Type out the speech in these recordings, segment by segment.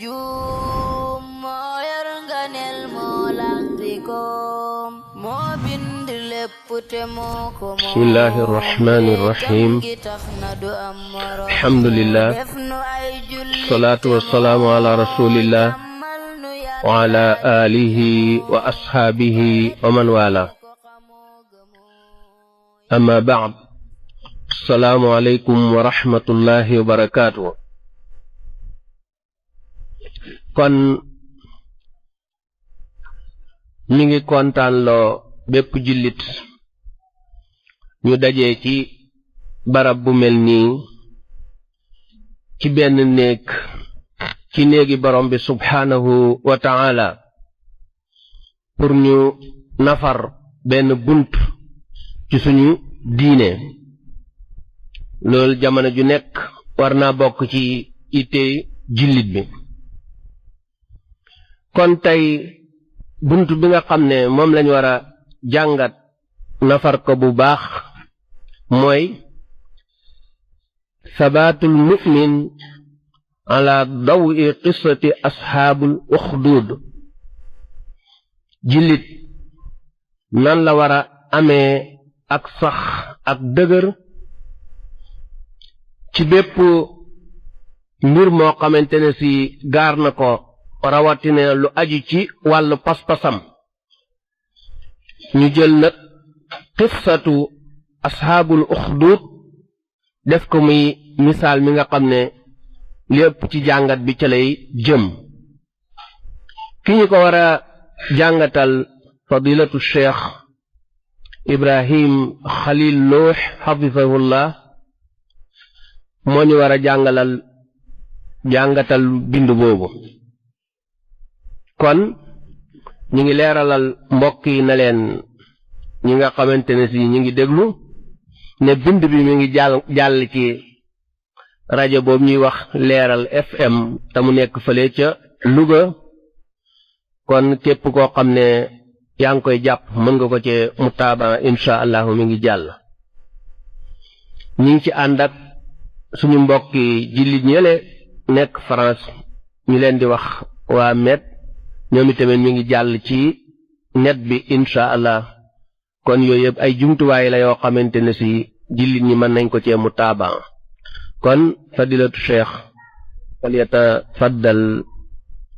juum moo yor nganeel moo làqtikoom moo bind lépp te moo ko moom bismillahi irrahmani irrahim alhamdulillah salaatu wassalaamu ala rasulillah wa ala alihi wa ashaabihi wa man wala amma ba'd assalaamu aleykum wa rahmatullahi wa barakaatuh. kon mi ngi kontaan loo bépp jullit ñu dajee ci barab bu mel nii ci benn néeg ci néegi borom bi subhaanahu wa ta'ala pour ñu nafar benn bunt ci suñu diine. loolu jamono ju nekk war naa bokk ci ittey jullit bi. kon tey bunt bi nga xam ne moom lañ war a jàngat nafar ko bu baax mooy sabaatul mu'min ala dawi qissati ashaabul uxduud. jullit nan la war a amee ak sax ak dëgër ci bépp mbir moo xamante ne si gaar na ko rawatina lu aju ci wàllu pas-pasam. ñu jël nag qissatu ashaabul uxduud def ko muy misaal mi nga xam ne lépp ci jàngat bi ca lay jëm. ki ñu ko war a jàngatal fadilatu cheikh Ibrahim Khalil Nuux xafisahullah moo ñu war a jàngatal bind boobu. kon ñu ngi leeralal mbokk yi na leen ñi nga xamante ne si ñu ngi déglu ne bind bi mi ngi jàll ci rajo boobu ñuy wax leeral FM te mu nekk fële ca Louga. kon képp koo xam ne yaa ngi koy jàpp mën nga ko ci mutaaba insha allahu mi ngi jàll. ñi ngi ci ànd ak suñu mbokki jullit ñële nekk France ñu leen di wax waa Met ñoom itamit mi ngi jàll ci net bi insha allah. kon yooyu yëpp ay jumtuwaay la yoo xamante ne si jullit ñi mën nañ ko cee mutaaba. kon fadilatu cheikh falyatafaddal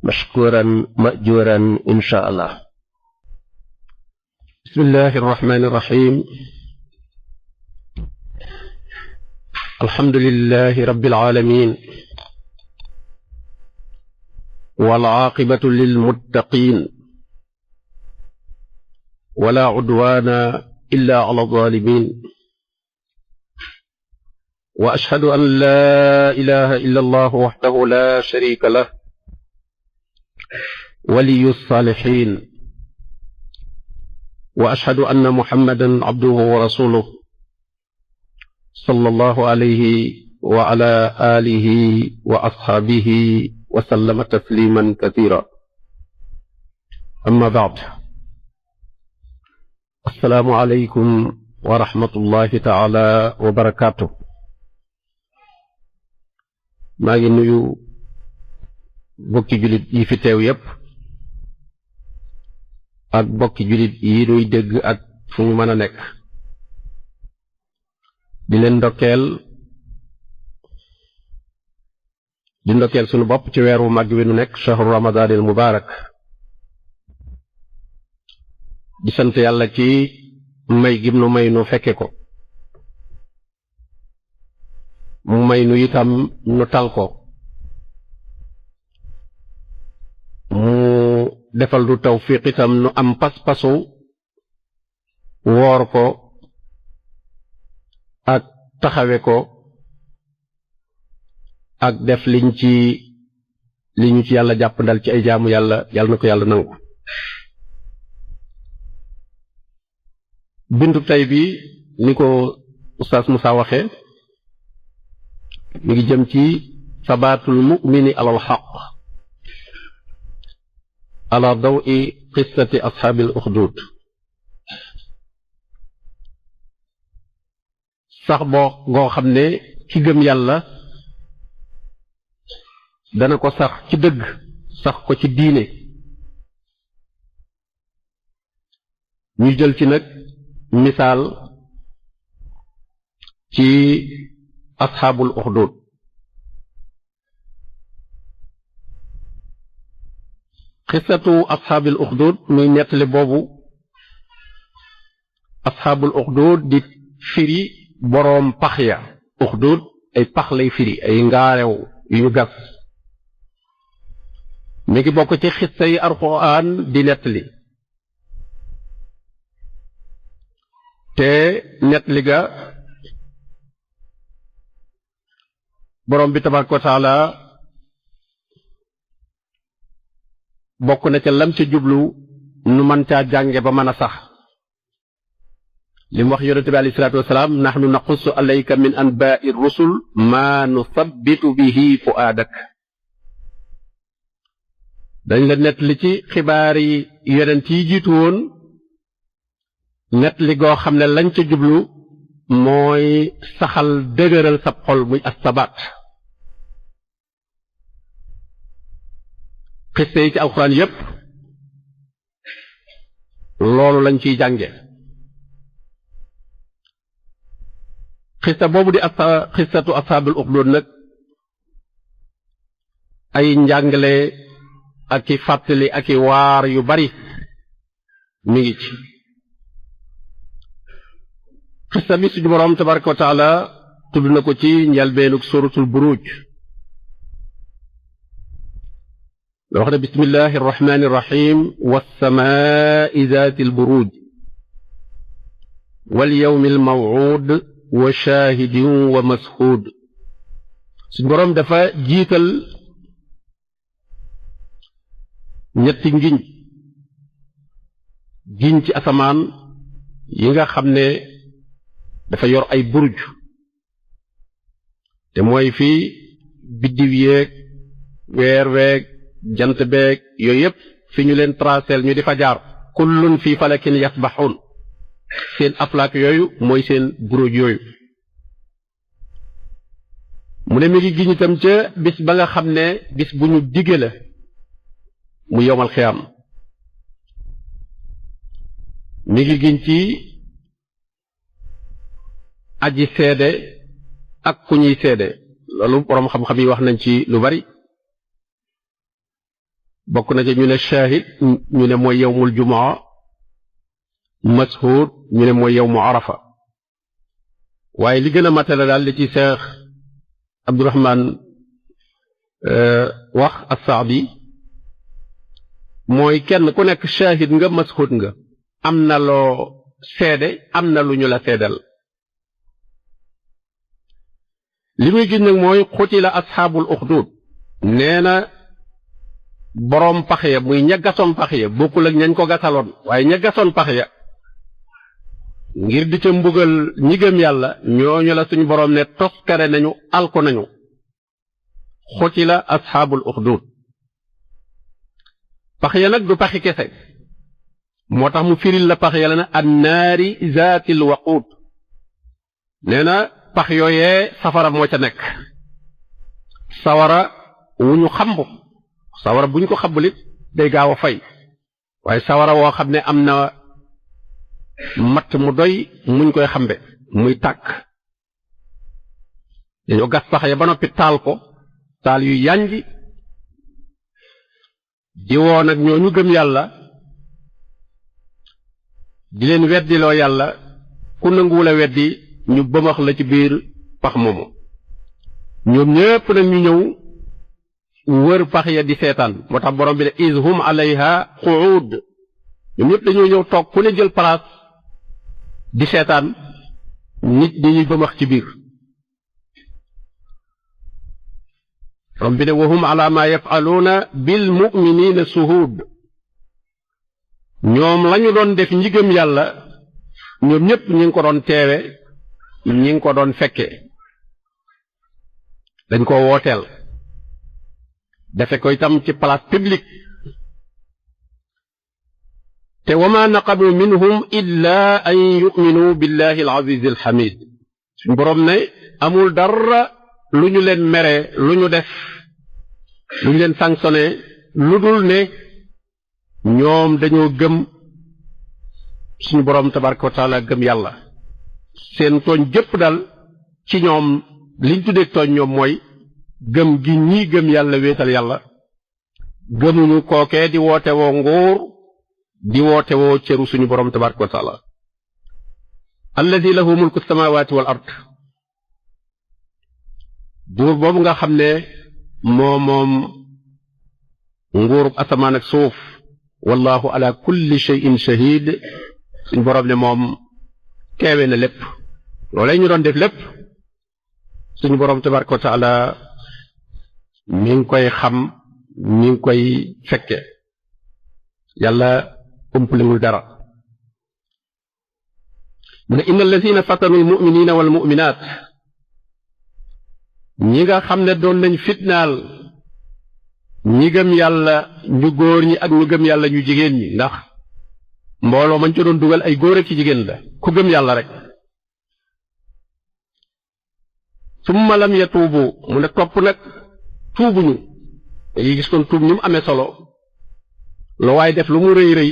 mashkuran majuran insha allah. bismillahi irrahmani irrahim alhamdulillahi rabbil alamin wal aaqibatu lil muttaqin wala udwana illa ala zalimin wa ashhadu an la ilaha illa allah wahdahu la sharika lah waliyu salihin wa ashhadu anna muhammadan abduhu wa rasuluhu sallallahu alayhi wa ala alihi wa ashaabihi wa sallama tasliman kathira. amma ba'd. assalaamu alaykum wa rahmatullahi ta'ala wa barakaatuh. maa ngi nuyu bokki jullit yi fi teew yépp ak bokki jullit yi nuy dégg ak fu ñu mën a nekk. di leen ndokkeel sunu bopp ci weer wu màgg wi nu nekk shahru ramadaanil mubaarak. di sant yàlla ci may gim nu may nu fekke ko. mu may nu itam nu tal ko. mu defal du tawfiq itam nu am pas-pasu woor ko ak taxawe ko ak def li ñu ci yàlla jàpp ndal ci ay jaamu yàlla na ko yàlla nangu. bindu tey bi ni ko Oustaz Moussa waxe mi ngi jëm ci sabaatul mu'mini alal xaq ala dawi qissati ashaabil uxduud. sax goo xam ne ci gëm yàlla dana ko sax ci dëgg sax ko ci diine ñu jël ci nag misaal ci asxaabul uxdud xisatu asxaabil uxdud muy nettali boobu asxaabul uxdud di firi boroom pax ya uxdud ay pax lay firi ay ngaarew yu ñu gas mi ngi bokk ci xissa yi alxuraan di nettali te nettali ga boroom bi tabaaraka wa taala bokk na ca lam ca jublu nu mën caa jànge ba mën a sax li mu wax yonente bi alayhi salaatu wasalaam nahnu naqussu alayka min anbaa'i rusul maa nusabbitu bihi fu'aadak dañ la nettali ci xibaar yi yonent yi jiitu woon nettali goo xam ne lañ ca jublu mooy saxal dëgëral sab xol muy as-sabaat xiste yi ci alxuraan yépp loolu lañ ciy jànge xista boobu di xistatu ashaabul uxdud nag ay njàngale ak i fàttali ak i waar yu bari mi ngi ci xista bi suñu boroom tabaraka wa taala tudd na ko ci njalbeenug suratul buruj la wax ne bismillahi arrahmani irrahim wassamaa'i zaati alburuj walyawmi almaw'ud wa shaahidin wa mashuud suñu boroom dafa jiital ñetti giñ ci asamaan yi nga xam ne dafa yor ay buruj te mooy fii biddiw yeeg weer weeg jant beeg yooyu yépp fi ñu leen traceel ñu di fa jaar kullun fii falakin yasbaxuun seen aflaak yooyu mooy seen buruj yooyu mu ne mi ngi giñ itam ca bis ba nga xam ne bis bu ñu dige la mu yowmal xiyaam mi ngi giñ ci aji seede ak ku ñuy seede loolu boroom xam-xam yi wax nañ ci lu bari bokk na ci ñu ne shahid ñu ne mooy yowmul jumaa mashhud ñu ne mooy yowmu arafa waaye li gën a matale daal li ci Seex Abdurahmaan wax as-Saadi mooy kenn ku nekk shahid nga mashhud nga am na loo seede am na lu ñu la seedal li muy gis nag mooy xutila asxaabul uxdud nee na boroom pax ya muy ña gasoon pax ya bokkul ak ñañ ko gasaloon waaye ña gasoon pax ya ngir di ca mbugal ñi gëm yàlla ñooñu la suñu boroom ne toskare nañu alko nañu xutila asxaabul uxdud pax ya nag du paxi kese moo tax mu firil la pax ya la ne annaari zaatil waquud nee na pax yooyee safara moo ca nekk sawara wu ñu xamb sawara bu ñu ko xambulit day gaaw a fay waaye sawara woo xam ne am na matt mu doy muñ koy xambe muy tàkk dañoo gas pax ya ba noppi taal ko taal yu yànji di woo nag ñooñu gëm yàlla di leen weddiloo yàlla ku nanguwul a weddi ñu bëmax la ci biir pax moomu ñoom ñépp nag ñu ñëw wër pax ya di seetaan moo tax borom bi ne iz hum alayha qu'ud ñoom ñépp dañoo ñëw toog ku ne jël place di seetaan nit ñi ñuy bëmax ci biir borom bi ne wa hum ala ma yaf'aluuna bil mu'miniina suhuud ñoom lañu doon def ñi gëm yàlla ñoom ñépp ñi ngi ko doon teewe ñi ngi ko doon fekke dañ ko wooteel defe ko itam ci place publique te wa ma naqamu minhum illa an yu'minu billahi al-aziz al-hamid suñ boroom ne amul dara lu ñu leen mere lu ñu def duñ leen sanctionné lu dul ne ñoom dañoo gëm suñu boroom tabaraka wa taala gëm yàlla seen tooñ jëpp dal ci ñoom liñ tuddee tooñ ñoom mooy gëm gi ñii gëm yàlla wéetal yàlla gëmuñu kookee di woote woo nguur di woote woo cëru suñu boroom tabaraka wa taala alladi lahu mulku samawati wal ard buur boobu nga xam ne moom nguurub asamaan ak suuf wallahu ala kulli shay'in shahid suñ boroom ne moom teewe na lépp loolee ñu doon def lépp suñu boroom tabaraka wa taala mi ngi koy xam mi ngi koy fekke yàlla umpalewul dara mu ne inna alladina fatanu almuminina walmuminat ñi nga xam ne doon nañ fitnaal ñi gëm yàlla ñu góor ñi ak ñu gëm yàlla ñu jigéen ñi ndax mbooloo mañ ca doon dugal ay góor ak ci jigéen la ku gëm yàlla rek summa lam yatuubu mu ne topp nag tuubuñu yi gis kon tuub ni mu amee solo lu waaye def lu mu rëy rëy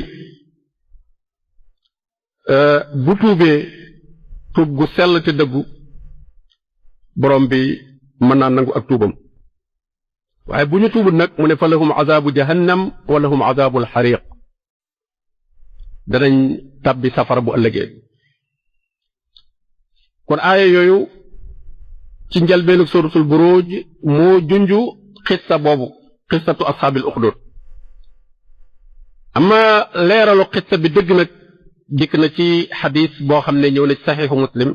bu tuubee tuub gu sell te dëggu borom bi mën naa nangu ak tuubam waaye bu ñu tuubul nag mu ne fa lahum azaabu jahannam wa lahum azaabul xariq danañ tabbi safara bu ëllëgee kon aaya yooyu ci njëlbeenu suratul buruj moo junju xissa boobu xissatu ashaabil uxdud ama leeralu xissa bi dëgg nag dikk na ci xadis boo xam ne ñëw na ci saxiixu muslim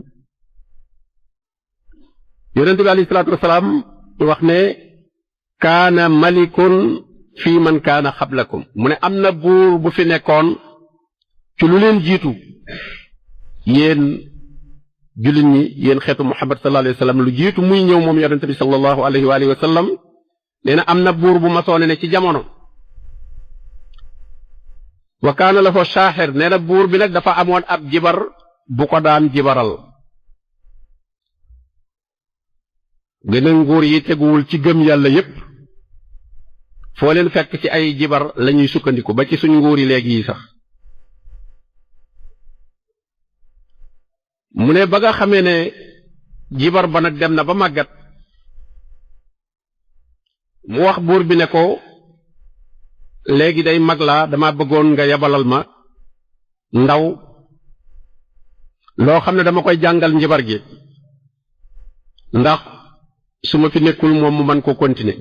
yonente bi alayhi salaatu wasalaam wax ne kaana malikun fi man kaana xablakum mu ne am na buur bu fi nekkoon ci lu leen jiitu yéen jullit ñi yéen xeetu muhammad sallallahu alayhi wa sallam lu jiitu muy ñëw moom yonente bi sallallahu alayhi wa alihi wa sallam nee na am na buur bu masoone ne ci jamono wa kaana lahu shaaxir nee na buur bi nag dafa amoon ab jibar bu ko daan jibaral gën a nguur yi teguwul ci gëm yàlla yépp foo leen fekk ci ay jibar lañuy sukkandiku ba ci suñ nguur yi léegi yi sax mu ne ba nga xamee ne jibar ba nag dem na ba màggat mu wax buur bi ne ko léegi day mag laa dama bëggoon nga yabalal ma ndaw loo xam ne dama koy jàngal njibar gi ndax su ma fi nekkul moom mu mën ko continuer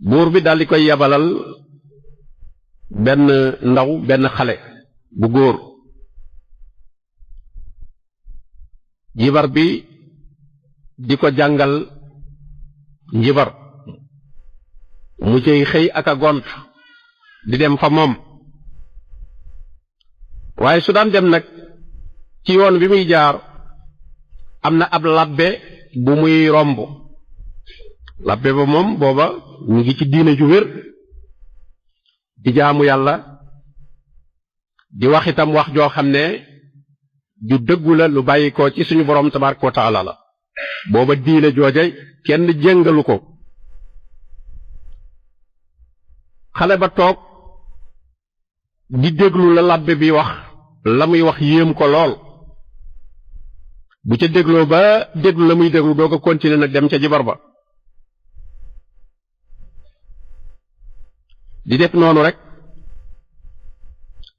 buur bi daldi koy yabalal benn ndaw benn xale bu góor jibar bi di ko jàngal njibar mu cay xëy ak a gont di dem fa moom waaye su daan dem nag ci yoon bi muy jaar am na ab labbe bu muy romb labbe ba moom booba ñu ngi ci diine ju wér di jaamu yàlla di wax itam wax joo xam ne ju dëggu la lu bàyyi ko ci suñu boroom tabaraka wa taala la booba diine jooja kenn jéngalu ko xale ba toog di déglu la labbe bi wax la muy wax yéem ko lool bu ca dégloo ba déglu la muy déglu doo ko continuer nag dem ca jibar ba di def noonu rek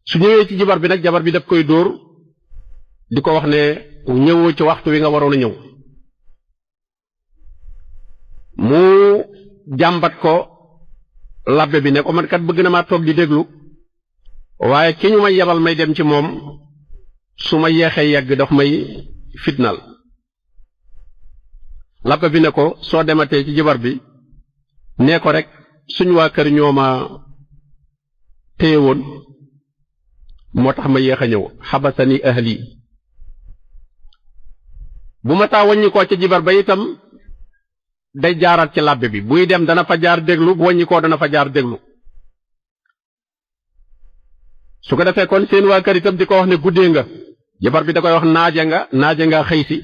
su ñëwee ci jibar bi nag jabar bi daf koy dóor di ko wax ne ñëwoo ci waxtu wi nga waroon a ñëw mu jàmbat ko labbe bi ne ko man kat bëgg na maa toog di déglu waaye ki ñu may yebal may dem ci moom su ma yeexee yegg daf may fitnal labbe bi ne ko soo dematee ci jibar bi nee ko rek suñ waa kër ñoo ma téye woon moo tax ma yéex a ñëw xabasani ahli bu ma taa wàññi koo ca jibar ba itam day jaaraat ci labbe bi buy dem dana fa jaar déglu bu wàññi koo dana fa jaar déglu su ko defee kon seen waa kër itam di ko wax ne guddee nga jabar bi da koy wax naaje nga xëy si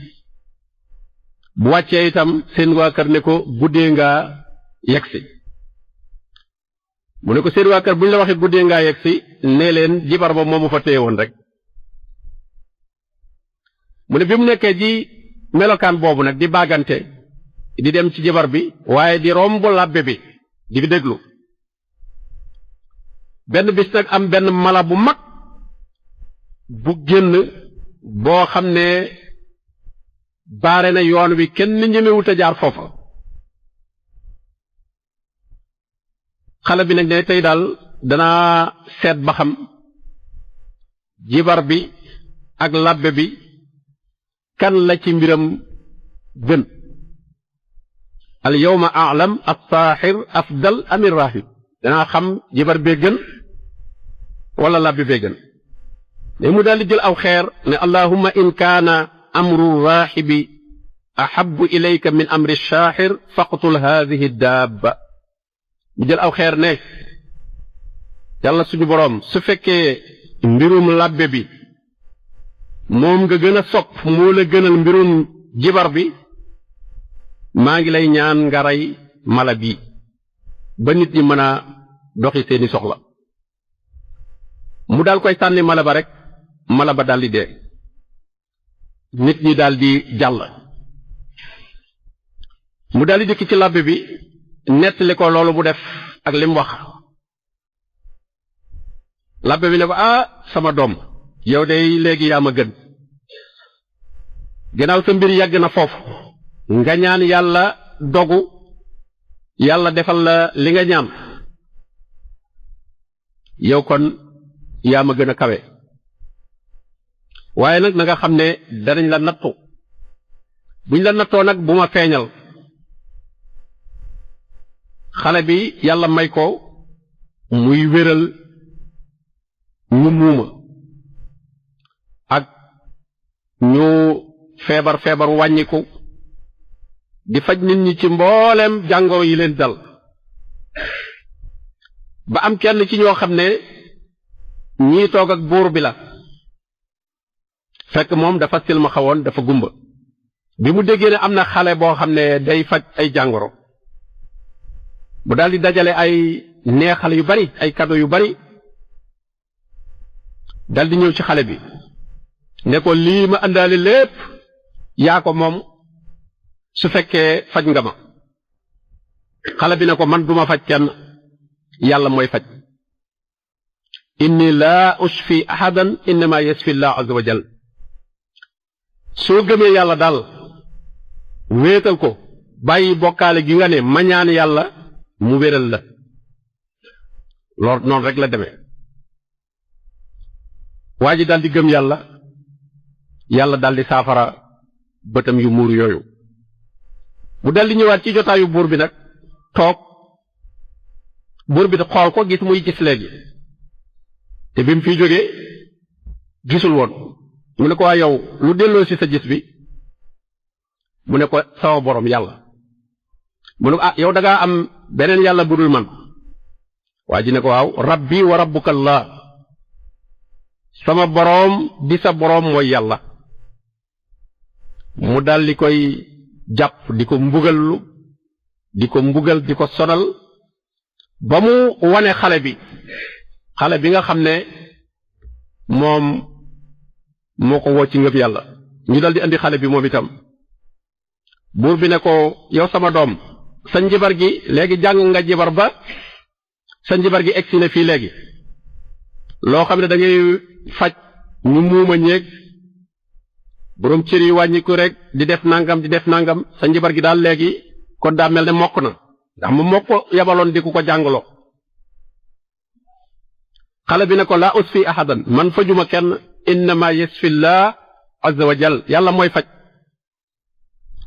bu wàccee itam seen waa kër ne ko guddee nga yegsi mu ne ko seen waa kër bu ñu la waxee guddee ngaa yegsi nee leen jibar ba moomu fa téye woon rek mu ne bi mu nekkee ji melokaan boobu nag di bàggante di dem ci jibar bi waaye di romb labbe bi di déglu benn bis nag am benn mala bu mag bu génn boo xam ne baare na yoon wi kenn ñemewut a jaar foofa xale bi nag ne tey daal danaa seet ba xam jibar bi ak labbe bi kan la ci mbiram gën al yawma a'lam as-saaxir afdal amir rahib danaa xam jibar bee gën wala labbe bee gën ne mu daal di jël aw xeer ne allahumma in kaana amru raaxibi ahabbu ilayka min amri shaaxir faqtul haadihi daabba mu jël aw xeer ne yàlla suñu boroom su fekkee mbirum labbe bi moom nga gën a sopp moo la gënal mbirum jibar bi maa ngi lay ñaan nga rey mala bi ba nit ñi mën a doxi seeni soxla mu daal koy sànni mala ba rek mala ba daldi dee nit ñi daldi jàll mu daldi dikk ci labbe bi nettali ko loolu mu def ak li mu wax labbe bi ne ko sama doom yow de léegi yaa ma gën ginnaaw sa mbir yàgg na foofu nga ñaan yàlla dogu yàlla defal la li nga ñaan yow kon yaa ma gën a kawe waaye nag na nga xam ne danañ la nattu buñ la nattoo nag bu ma feeñal xale bi yàlla may ko muy wéral ñu muuma ak ñu feebar wàññiku di faj nit ñi ci mboolem jàngoro yi leen dal ba am kenn ci ñoo xam ne ñii toog ak buur bi la fekk moom dafa silmaxa woon dafa gumba bi mu déggee ne am na xale boo xam ne day faj ay jàngoro mu daldi dajale ay neexal yu bari ay cadeau yu bari daldi ñëw ci xale bi ne ko lii ma àndaale lépp yaa ko moom su fekkee faj nga ma xale bi ne ko man duma faj kenn yàlla mooy faj inni laa ushfi ahadan innama yasfi llah azza wa jal soo gëmee yàlla daal wéetal ko bàyyi bokkaale gi nga ne ma ñaan yàlla mu wéral la loolu noonu rek la demee waa ji daldi gëm yàlla yàlla daldi saafara bëtam yu muur yooyu mu daldi ñëwaat ci jotaayu buur bi nag toog buur bi xool ko gis muy gis léegi te bi mu fiy jógee gisul woon mu ne ko waa yow lu delloo ci sa gis bi mu ne ko sama boroom yàlla mu ne ko yow da ngaa am beneen yàlla budul man waa ji ne ko waaw rabbi wa rabbuka allah sama boroom di sa boroom mooy yàlla mu daldi koy jàpp di ko mbugal di ko sonal ba mu wane xale bi nga xam ne moom moo ko woo ci ngëb yàlla ñu daldi andi xale bi moom itam buur bi ne ko yow sama doom sa njibar gi léegi jàng nga jibar ba sa njibar gi egsi na fii léegi loo xam ne da ngay faj ñu muuma ñeeg boroom cër yi wàññiku rek di def nangam sa njibar gi daal léegi kon daa mel ne mokk na ndax mu mokk yabaloon di ku ko jàngaloo xale bi ne ko laa usfi ahadan man fajuma kenn innama yasfi llah azza wa jal yàlla mooy faj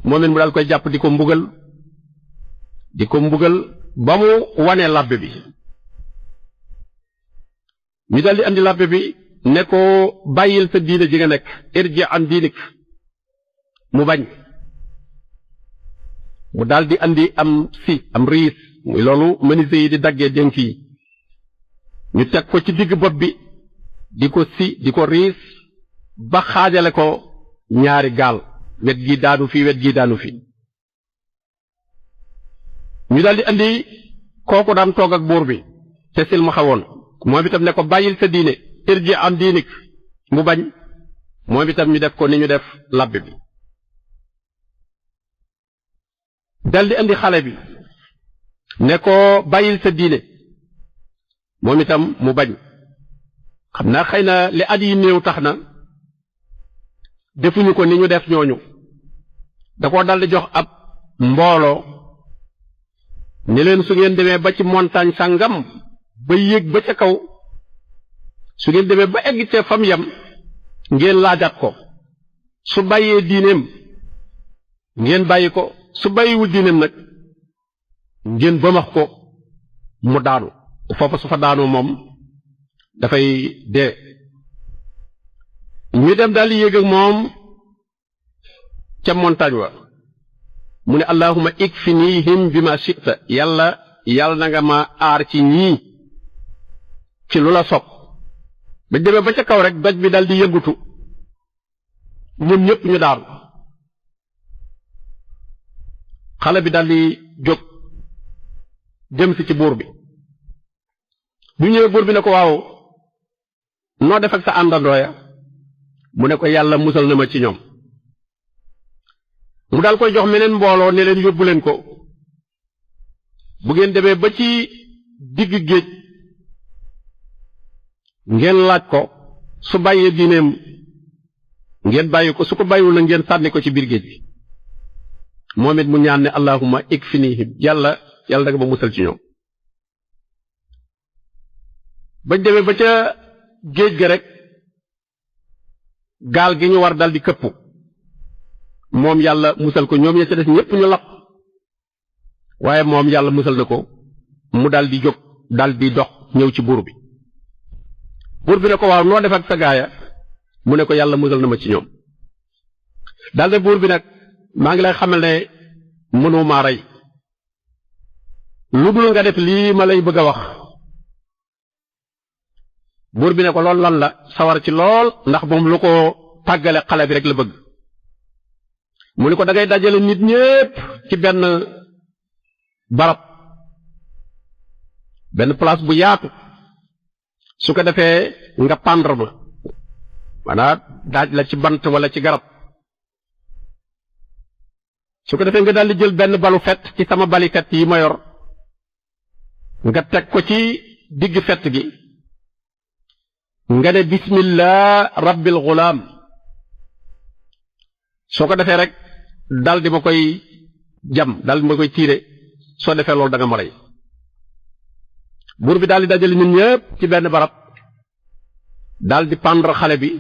moom it mu daal koy jàpp di ko mbugal ba mu wane labbe bi ñu daldi andi labbe bi ne ko bàyyil sa diine ji nga nekk irji an diinik mu bañ mu daldi andi am riis muy loolu menuisier yi di daggee dénk yi ñu teg ko ci digg bopp bi di ko riis ba xaajale ko ñaari gaal wet gi daanu fi ñu daldi andi kooku daan toog ak buur bi te sil ma xawoon moom itam ne ko bàyyil sa diine irji an diinik mu bañ moom itam ñu def ko ni ñu def labbe bi daldi andi xale bi ne ko bàyyil sa diine moom itam mu bañ xam naa xëy na li at yi néew tax na defuñu ko ni ñu def ñooñu da ko daldi jox ab mbooloo ni leen su ngeen demee ba ci montagne sàngam ba yéeg ba ca kaw su ngeen demee ba egg ca fam yam ngeen laajaat ko su bàyyee diineem ngeen bàyyi ko su bàyyiwul diineem nag ngeen bëmax ko mu daanu foofa su fa daanu moom dafay dee ñu dem daal di yéeg ak moom ca montagne wa mu ne allahumma ikfinihim bima shi'ta yàlla na nga ma aar ci ñii ci lu la sopp ba demee ba ca kaw rek doj bi daal di yëngutu ñoom ñëpp ñu daanu xale bi daal di jóg dem si ci buur bi bu ñëwee buur bi ne ko waaw noo def ak sa àndandoo ya mu ne ko yàlla musal na ma ci ñoom mu daal koy jox meneen mbooloo ne leen yóbbu leen ko bu ngeen demee ba ci digg géej ngeen laaj ko su bàyyee diineem ngeen bàyyi ko su ko bàyyiwul na ngeen sànni ko ci biir géej bi moom it mu ñaan ne allahumma ikfinihim yàlla da nga ma musal ci ñoom bañ demee ba ca géej ga rek gaal gi ñu war dal di këpp moom yàlla musal ko ñoom ña ca des ñépp ñu lap waaye moom yàlla musal na ko mu dal di jóg dal di dox ñëw ci buur bi ne ko waaw noo def ak sa gaaya mu ne ko yàlla musal na ma ci ñoom dal ne buur bi nag maa ngi lay xamal ne mënoo maa rey lu dul nga def lii ma lay bëgg a wax buur bi ne ko lool lan la sawar ci lool ndax moom lu ko tàggale xale bi rek la bëgg mu ne ko da ngay dajale nit ñépp ci benn barab benn place bu yaatu su ko defee nga pendre ma maanaam daaj la ci bant wala ci garab su ko defee nga daldi jël benn balu fet ci sama bali fet yi ma yor nga teg ko ci digg fett gi nga ne bismillah rabbil gulaam soo ko defee rek dal di ma koy jam dal di ma koy tiire soo defee loolu da nga ma rey buur bi daal di dajale nit ñëpp ci benn barab daal di pendre xale bi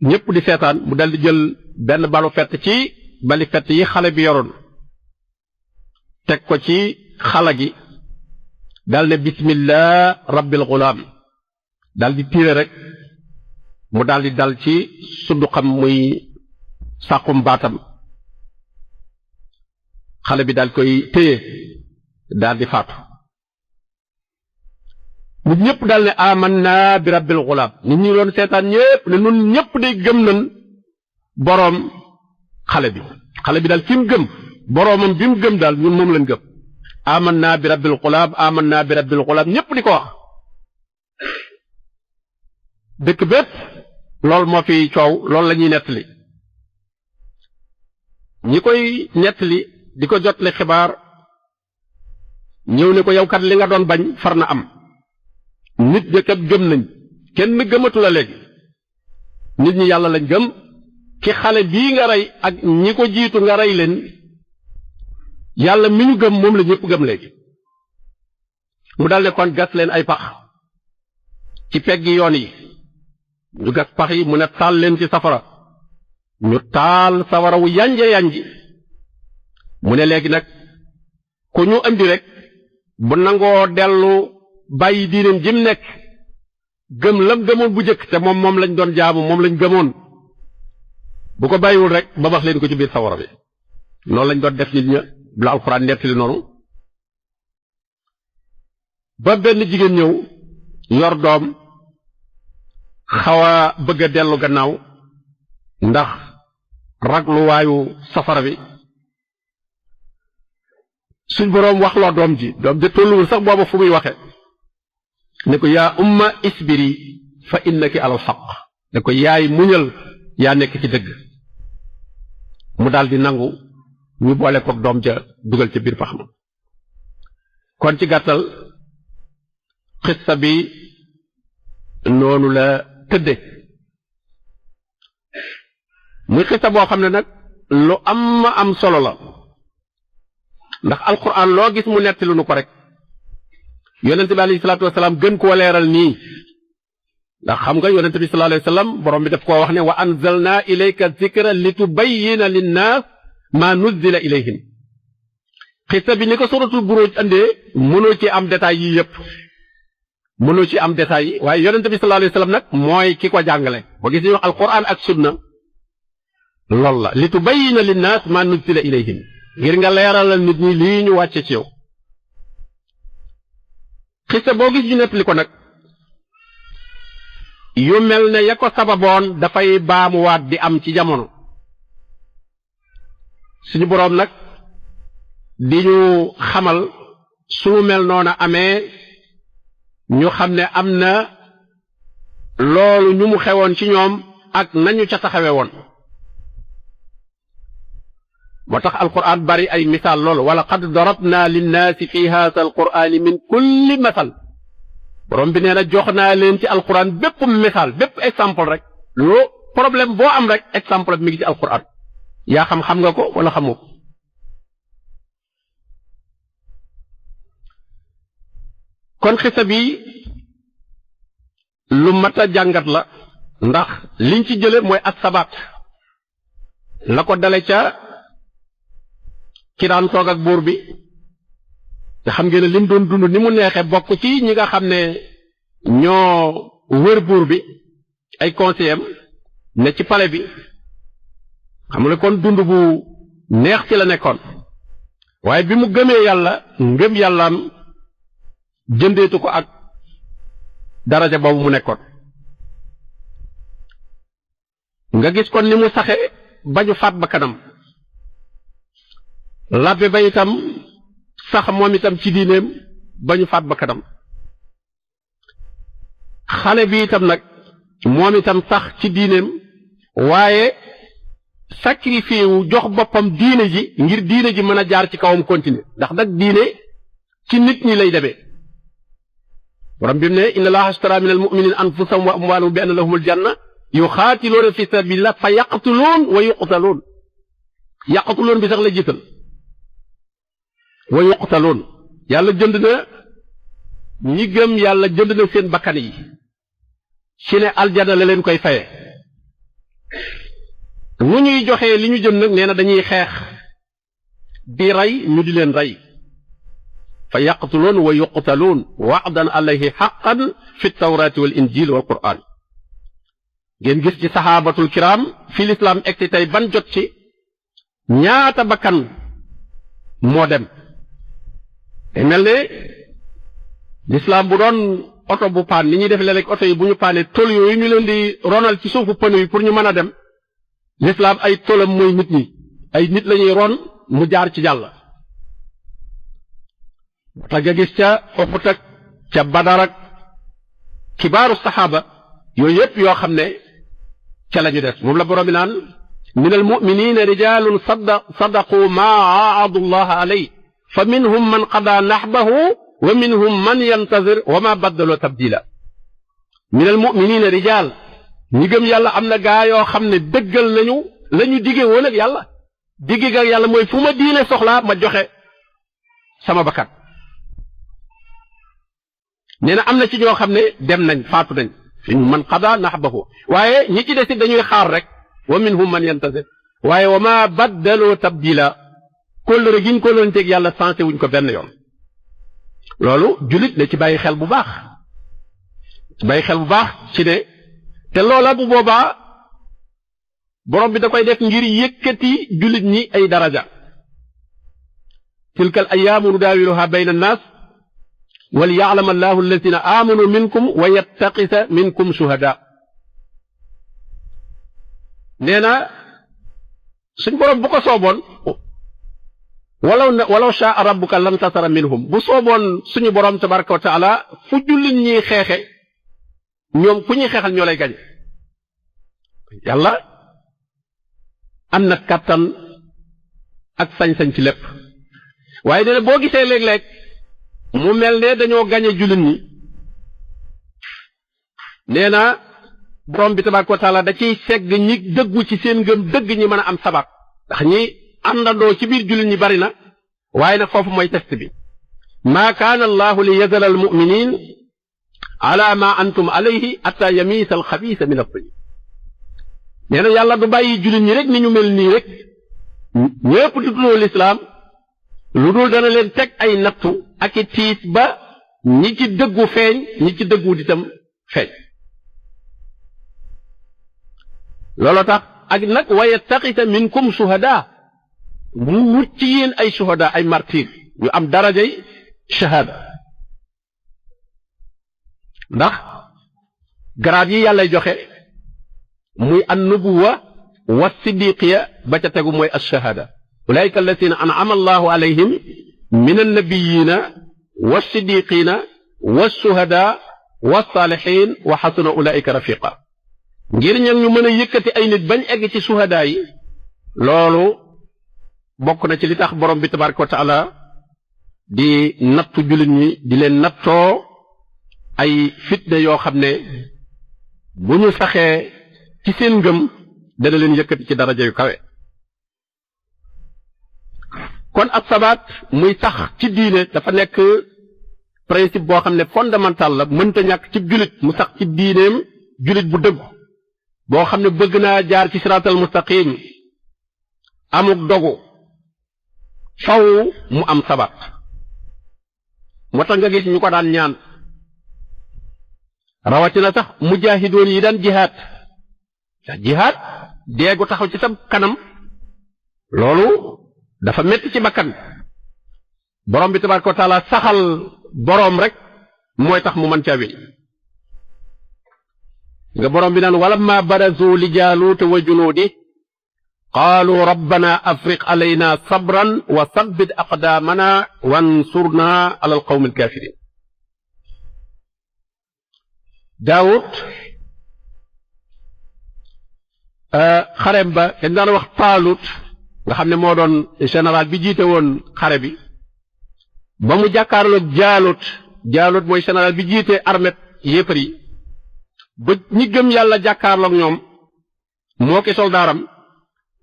ñëpp di seetaan mu dal di jël benn balu fett ci bali fett yi xale bi yoroon teg ko ci xala gi dal ne bismillah rabbil gulaam dal di tiire rek mu dal di dal ci suddu xam muy sàqum baatam xale bi daal koy téye daal di faatu nit ñëpp daal ne amanna bi rabbil gulaam nit ñi doon seetaan ñëpp ne nun ñëpp day gëm nañ boroom xale bi daal fi mu gëm boroomam bi mu gëm daal ñun moom lañ gëm amanna bi rabbil gulaam ñëpp di ko wax dëkk bépp loolu moo fi coow loolu la ñuy nettali ñi koy nettali di ko jotle xibaar ñëw ne ko yow kat li nga doon bañ far na am nit ñi kat gëm nañ kenn gëmatu la léegi nit ñi yàlla lañ gëm ki xale bii nga rey ak ñi ko jiitu nga rey leen yàlla mi ñu gëm moom la ñëpp gëm léegi mu dal ne kon gas leen ay pax ci peggi yoon yi ñu gas pax yi mu ne taal leen ci safara ñu taal sawara wu yanji mu ne léegi nag ku ñu andi rek bu nangoo dellu bàyyi diineem jim nekk gëm lam gëmoon bu jëkk te moom lañ doon jaamu moom lañ gëmoon bu ko bàyyiwul rek ba wax leen ko ci biir sawara bi loolu lañ doon def nit ña la alxuraan nettali noonu ba benn jigéen ñëw yor doom xaw a bëgg a dellu gannaaw ndax ragluwaayu safara bi suñ boroom wax loo doom ji tolluwul sax booba fu muy waxe ne ko yaa umma isbiri fa innaki alal xaq ne ko yaay muñal yaa nekk ci dëgg mu daldi nangu ñu boole koog doom ja dugal ca biir pax ma kon ci gàttal xissa bi noonu la tëdde muy xissa boo xam ne nag lu am solo la ndax alquran loo gis mu netti lu nu ko rek yonente bi alayhi salaatu wasalaam gën koo leeral nii ndax xam nga yonente bi sallallahu alayhi wasallam borom bi daf koo wax ne wa anzalna ilayka dhikra litubayyina linnaas ma nuzzila ilayhim xissa bi ni ko suratul buruj andee mënoo ci am détails yi yépp mënoo ci am détails yi waaye yonente bi sallallahu alayhi wasallam nag mooy ki ko jàngale boo gis ñuy wax alquran ak sunna loolu la litubayyina linnaas ma nuzzila ilayhim ngir nga leeralal nit ñi lii ñu wàcce ci yow xissa boo gis ñu nettali ko nag yu mel ne ya ko sababoon dafay baamuwaat di am ci jamono suñu boroom nag di ñu xamal su mel noona amee ñu xam ne am na loolu ñu mu xewoon ci ñoom ak nañu ca taxawe woon moo tax alquran bari ay misaal loolu wala qad darabna linnaasi fi haadha alqurani min kulli masal borom bi nee na jox naa leen ci alquran bépp misaal bépp exemple rek loo problème boo am rek exemple mi ngi ci alquran yaa xam nga ko wala xamoo ko kon xisa bi lu mat a jàngat la ndax liñ ci jële mooy as-sabaat la ko dale ca ki daan toog ak buur bi te xam ngeen ne lim doon dund ni mu neexe bokk ci ñi nga xam ne ñoo wër buur bi ay conseillers ne ci palais bi xam ne kon dund bu neex ci la nekkoon waaye bi mu gëmee yàlla ngëm yàllaam jëndeetu ko ak daraja boobu mu nekkoon nga gis kon ni mu saxe bañu faat ba kanam labbe ba itam sax moom itam ci diineem bañu faat ba kanam xale bi itam nag moom itam sax ci diineem waaye sacrifice wu jox boppam diine ji ngir diine ji mën a jaar ci kawam continuer ndax nag diine ci nit ñi lay demee borom bi mu ne inna allaha ashtara min almu'minina anfusahum wa amwalahum bi anna lahumul janna yuxaatiluuna fi sabilillah fa yaqtuluun wa yuqtaluun yaqtuluun bi sax la jiital wa yuqtaloon yàlla jënd na ñi gëm yàlla jënd na seen bakkan yi ci ne aljana la leen koy faye nu ñuy joxee li ñu jënd nag nee na dañuy xeex di rey ñu di leen rey fa yaqtuluun wa yuqtaloon wa'dan alayhi haqqan fi tawraati wal injil wal qur'aan ngeen gis ci saxaabatul kiram fi lislaam egsi tey ban jot ci ñaata bakkan moo dem te mel ne lislaam bu doon oto bu paan ni ñuy def léeg-léeg oto yi bu ñu paanee tôl yooyu ñu leen di ronal ci suufu pneu yi pour ñu mën a dem lislaam ay tôlam mooy nit ñi ay nit lañuy ron mu jaar ci jàll te nga gis ca Uhud ak ca Badar ak kibaaru saxaaba yooyu yépp yoo xam ne ca la ñu des moom la borom bi naan min al mu'minina rijalun sadaqu ma aahadu allah alay fa minhum man qada nahbahu wa minhum man yantazir wa ma baddaloo tabdila min al mu'minina rijal ñi gëm yàlla am na gaa yoo xam ne dëggal nañu la ñu dige woon ak yàlla dige ga yàlla mooy fu ma diine soxlaa ma joxe sama bakkat nee na am na ci ñoo xam ne dem nañ faatu nañ minhum man qada nahbahu waaye ñi ci desit dañuy xaar rek wa minhum man yantazir waaye wa ma baddaloo tabdila kóllëre giñ kóllëranteeg yàlla sensé wuñ ko benn yoon loolu jullit la ci bàyyi xel bu baax ci ne te loola bu boobaa borom bi da koy def ngir yëkkati jullit ñi ay daraja tilka al ayyaamu nudaawiluha bayna annaas wal ya'lama allahu alladina amanu minkum wa yattaqisa minkum shuhada nee na suñ borom bu ko sooboon walaw shaa rabbuka lan tasara minhum bu sooboon suñu borom tabaraka wa taala fu jullit ñi xeexe ñoom ku ñuy xeexal ñoo lay gañe yàlla am na kàttan ak sañ-sañ ci lépp waaye dina boo gisee léeg-léeg mu mel ne dañoo gañe jullit ñi nee na borom bi tabaraka wa taala da ciy segg ñi dëggu ci seen ngëm dëgg ñi mën a am sabaat ndax ñi àndandoo ci biir jullit ñi bari na waaye nag foofu mooy test bi maa kaana allahu li yazala al muminin ala ma antum alayhi hatta yamiisa al xabiisa min at-tayyib nee na yàlla du bàyyi jullit ñi rek ni ñu mel nii rek ñépp di tuddoo lislaam lu dul dana leen teg ay nattu ak i tiis ba ñi ci dëggu feeñ ñi ci dëggu ditam feeñ looloo tax ak nag wa yattaxisa minkum shuhada mu wut ci yéen ay shuhada ay martir ñu am darajay shahada ndax garaat yi yàllay joxe muy an nubuwa wa siddiqiya ba ca tegu mooy ash-shahada ulaika alladina an'ama allahu alayhim min annabiyina wa siddiqina wa shuhada wa salihin wa xasuna ulaika rafiqa ngir ñag ñu mën a yëkkati ay nit bañ egg ci shuhada yi loolu bokk na ci li tax borom bi tabaraka wa taala di nattu jullit ñi di leen nattoo ay fitna yoo xam ne bu ñu saxee ci seen ngëm dana leen yëkkati ci daraja yu kawe kon ak sabaat muy sax ci diine dafa nekk principe boo xam ne fondamental la mënta ñàkk ci jullit mu sax ci diineem jullit bu dëggu boo xam ne bëgg naa jaar ci siraatal mustaqim amuk dogu faw mu am sabaat moo tax nga gis ñu ko daan ñaan rawatina sax mujaahidoon yi daan jihaad jihaad deegu taxaw ci sa kanam loolu dafa metti ci bakkan borom bi tabaraka wa taala saxal borom rek mooy tax mu mën caa wéy nga borom bi naan walamma barazu li jaaluuta wa junuudi qaalu rabbana afriq alayna sabran wa sabbit aqdaamana wansurna ala alqawmi alkaafiriin daawud xarem ba dañ daan wax taalut nga xam ne moo doon général bi jiite woon xare bi ba mu jàkkaarloog jaalut mooy général bi jiite armée yéefar yi ba ñi gëm yàlla jàkkaarloog ñoom moo ki soldaaram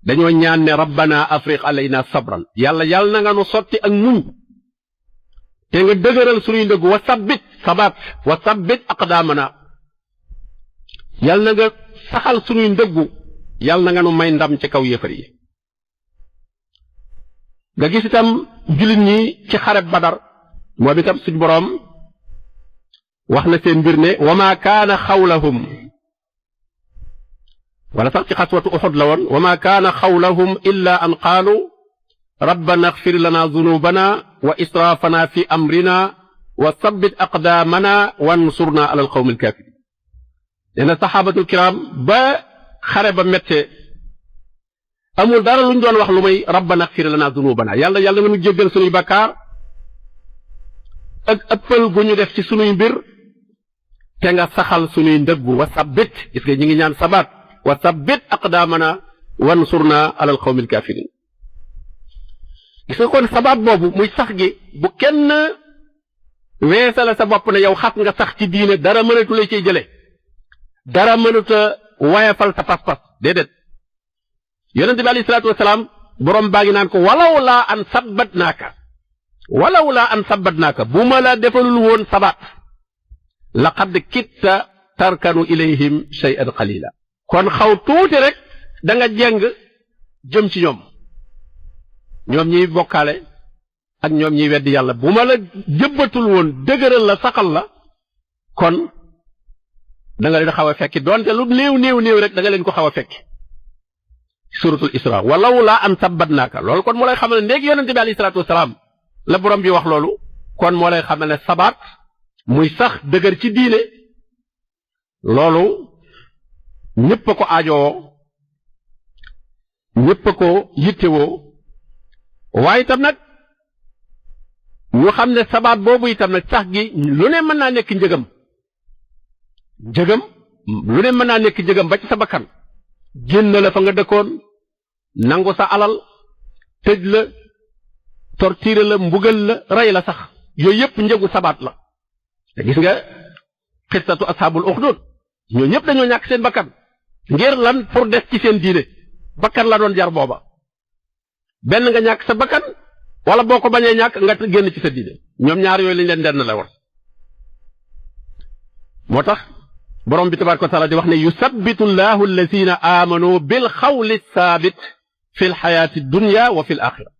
dañoo ñaan ne rabbana afriq alayna sabran yàlla na nga nu sotti ak muñ te nga dëgëral suñuy ndëgg wa sabbit aqdaamana yàlla na nga saxal suñuy ndëggu yàlla na nga nu may ndam ci kaw yéefar yi nga gis itam jullit ñi ci xareb badar moom itam suñ boroom wax na seen mbir ne wa ma kaana xawlahum wala sax ci xaswatu uxud la woon wa ma kaana xawlahum illa an qaalu rabbana axfir lana zunubana wa israafana fi amrina wa sabbit aqdaamana wansurna ala alqawmi alkaafiriin nee na saxaabatul kiram ba xare ba méttee amul dara luñ doon wax lu may rabbana axfir lana zunubana yàlla nga nu jéggal sunuy bakkaar ak ëppal gu ñu def ci sunuy mbir te nga saxal sunuy ndëggu wa sabbit gis nga ñi ngi ñaan sabaat wa sabbit aqdaamana wansurna ala alqawmi alkaafiriin gis nga kon sabaat boobu muy sax gi bu kenn weesala sa bopp ne yow xat nga sax ci diine dara mënatu la ciy jële dara mënuta wayafal sa pas-pas déedéet yonent bi alayhi salaatu wasalaam borom baa ngi naan ko walaw laa an sabbatnaaka bu ma la defalul woon sabaat laqad kitta tarkanu ilayhim shay'an qalila kon xaw tuuti rek da nga jeng jëm ci ñoom ñiy bokkaale ak ñoom ñiy weddi yàlla bu ma la jëbbatul woon dëgëral la saxal la kon da nga leen xaw a fekki doonte lu néew rek da nga leen ko xaw a fekki suratul isra walaw laa an sabbatnaaka loolu kon moo lay xamal ne ndéegi yonente bi alayhi salaatu wasalaam la borom bi wax loolu kon moo lay xamal ne sabaat muy sax dëgër ci diine loolu ñépp a ko aajowoo ñépp a ko yittewoo waaye itam nag ñu xam ne sabaat boobu itam nag sax gi lu ne mën naa nekk njëgam lu ne mën naa nekk njëgam ba ci sa bakkan génn la fa nga dëkkoon nangu sa alal tëj la torturer la mbugal la rey la sax yooyu yëpp njëgu sabaat la te gis nga xissatu ashaabul uxdud ñoo ñëpp dañoo ñàkk seen bakkan ngir lan pour des ci seen diine bakkan la doon jar booba benn nga ñàkk sa bakkan wala boo ko bañee ñàkk nga génn ci sa diine ñoom ñaar yooyu lañ leen denn la war moo tax borom bi tabaraka wa taala di wax ne yusabbitu llahu alladina amanu bil xawli saabit fi l xayaati dunya wa fi l axira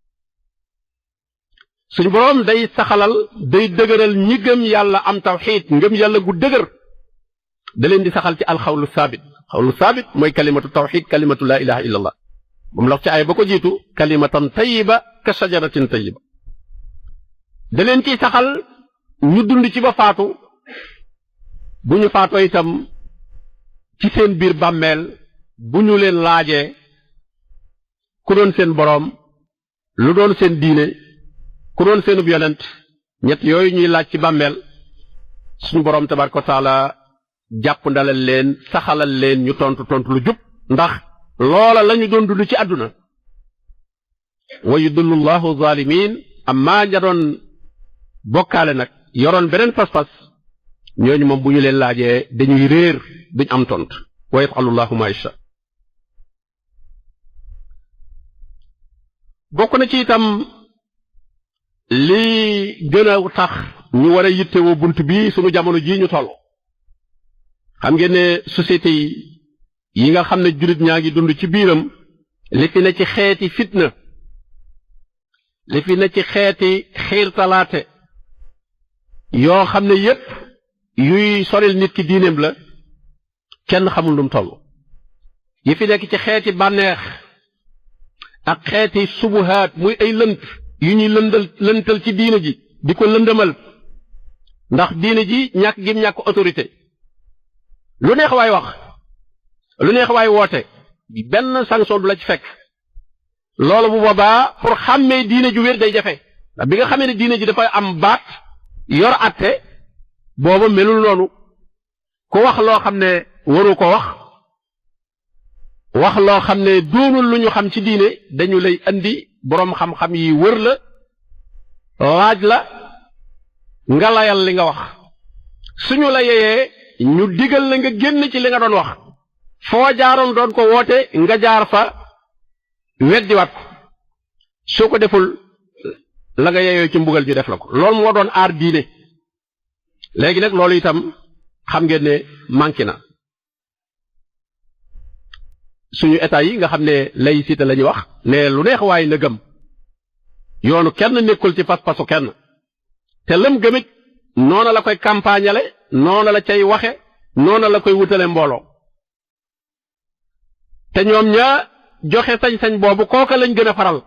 suñu borom day saxalal day dëgëral ñi gëm yàlla am tawxiid ngëm yàlla gu dëgër da leen di saxal ci alxawlu saabit xawlu saabit mooy kalimatu tawxiid kalimatu laa ilaha illa allah moom la wax ci ay ba ko jiitu kalimatan tayiba ka shajaratin tayiba da leen ciy saxal ñu dund ci ba faatu bu ñu faatoo itam ci seen biir bàmmeel bu ñu leen laajee ku doon seen boroom lu doon seen diine ku doon seenub yonent ñett yooyu ñuy laaj ci bàmmeel suñu boroom tabaraka wa taala jàpp ndalal leen saxalal leen ñu tontu lu jub ndax loola lañu doon dund ci àdduna wa yudullu llahu zalimin amma ña doon bokkaale nag yoroon beneen pas-pas ñooñu moom bu ñu leen laajee dañuy réer duñ am tontu wa yafalu llahu ma yasha bokk na ci itam lii gën a tax ñu war a yittewoo bunt bi sunu jamono jii ñu toll xam ngeen ne société yi nga xam ne jullit ñaa ngi dund ci biiram li fi ne ci xeeti fitna li fi ne ci xeeti xiirtalaate yoo xam ne yépp yuy soril nit ki diineem la kenn xamul lu mu toll yi fi nekk ci xeeti bànneex ak xeeti subuhaat muy ay lënt yu ñuy lëntal ci diine ji di ko lëndëmal ndax diine ji ñàkk gim ñàkk autorité lu neex waay wax lu neex waay woote benn sanction du la ci fekk loolu bu boobaa pour xàmmee diine ju wér day jafe ndax bi nga xamee ne diine ji dafay am baat yor atte booba melul noonu ku wax loo xam ne waru ko wax loo xam ne doonul lu ñu xam ci diine dañu lay andi boroom xam-xam yi wër la laaj la nga layal li nga wax suñu la yeyee ñu digal la nga génn ci li nga doon wax foo jaaroon doon ko woote nga jaar fa weddiwaat ko soo ko deful la nga yeyoo ci mbugal ji def la ko loolu moo doon aar diine léegi nag loolu itam xam ngeen ne manqué na suñu état yi nga xam ne laïcité la ñuy wax ne lu neex waaye na gëm yoonu kenn nekkul ci pas-pasu kenn te lëm gëmit noona la koy campagnale noona la cay waxe noona la koy wutale mbooloo te ñoom ña joxe sañ-sañ boobu kooka lañ gën a faral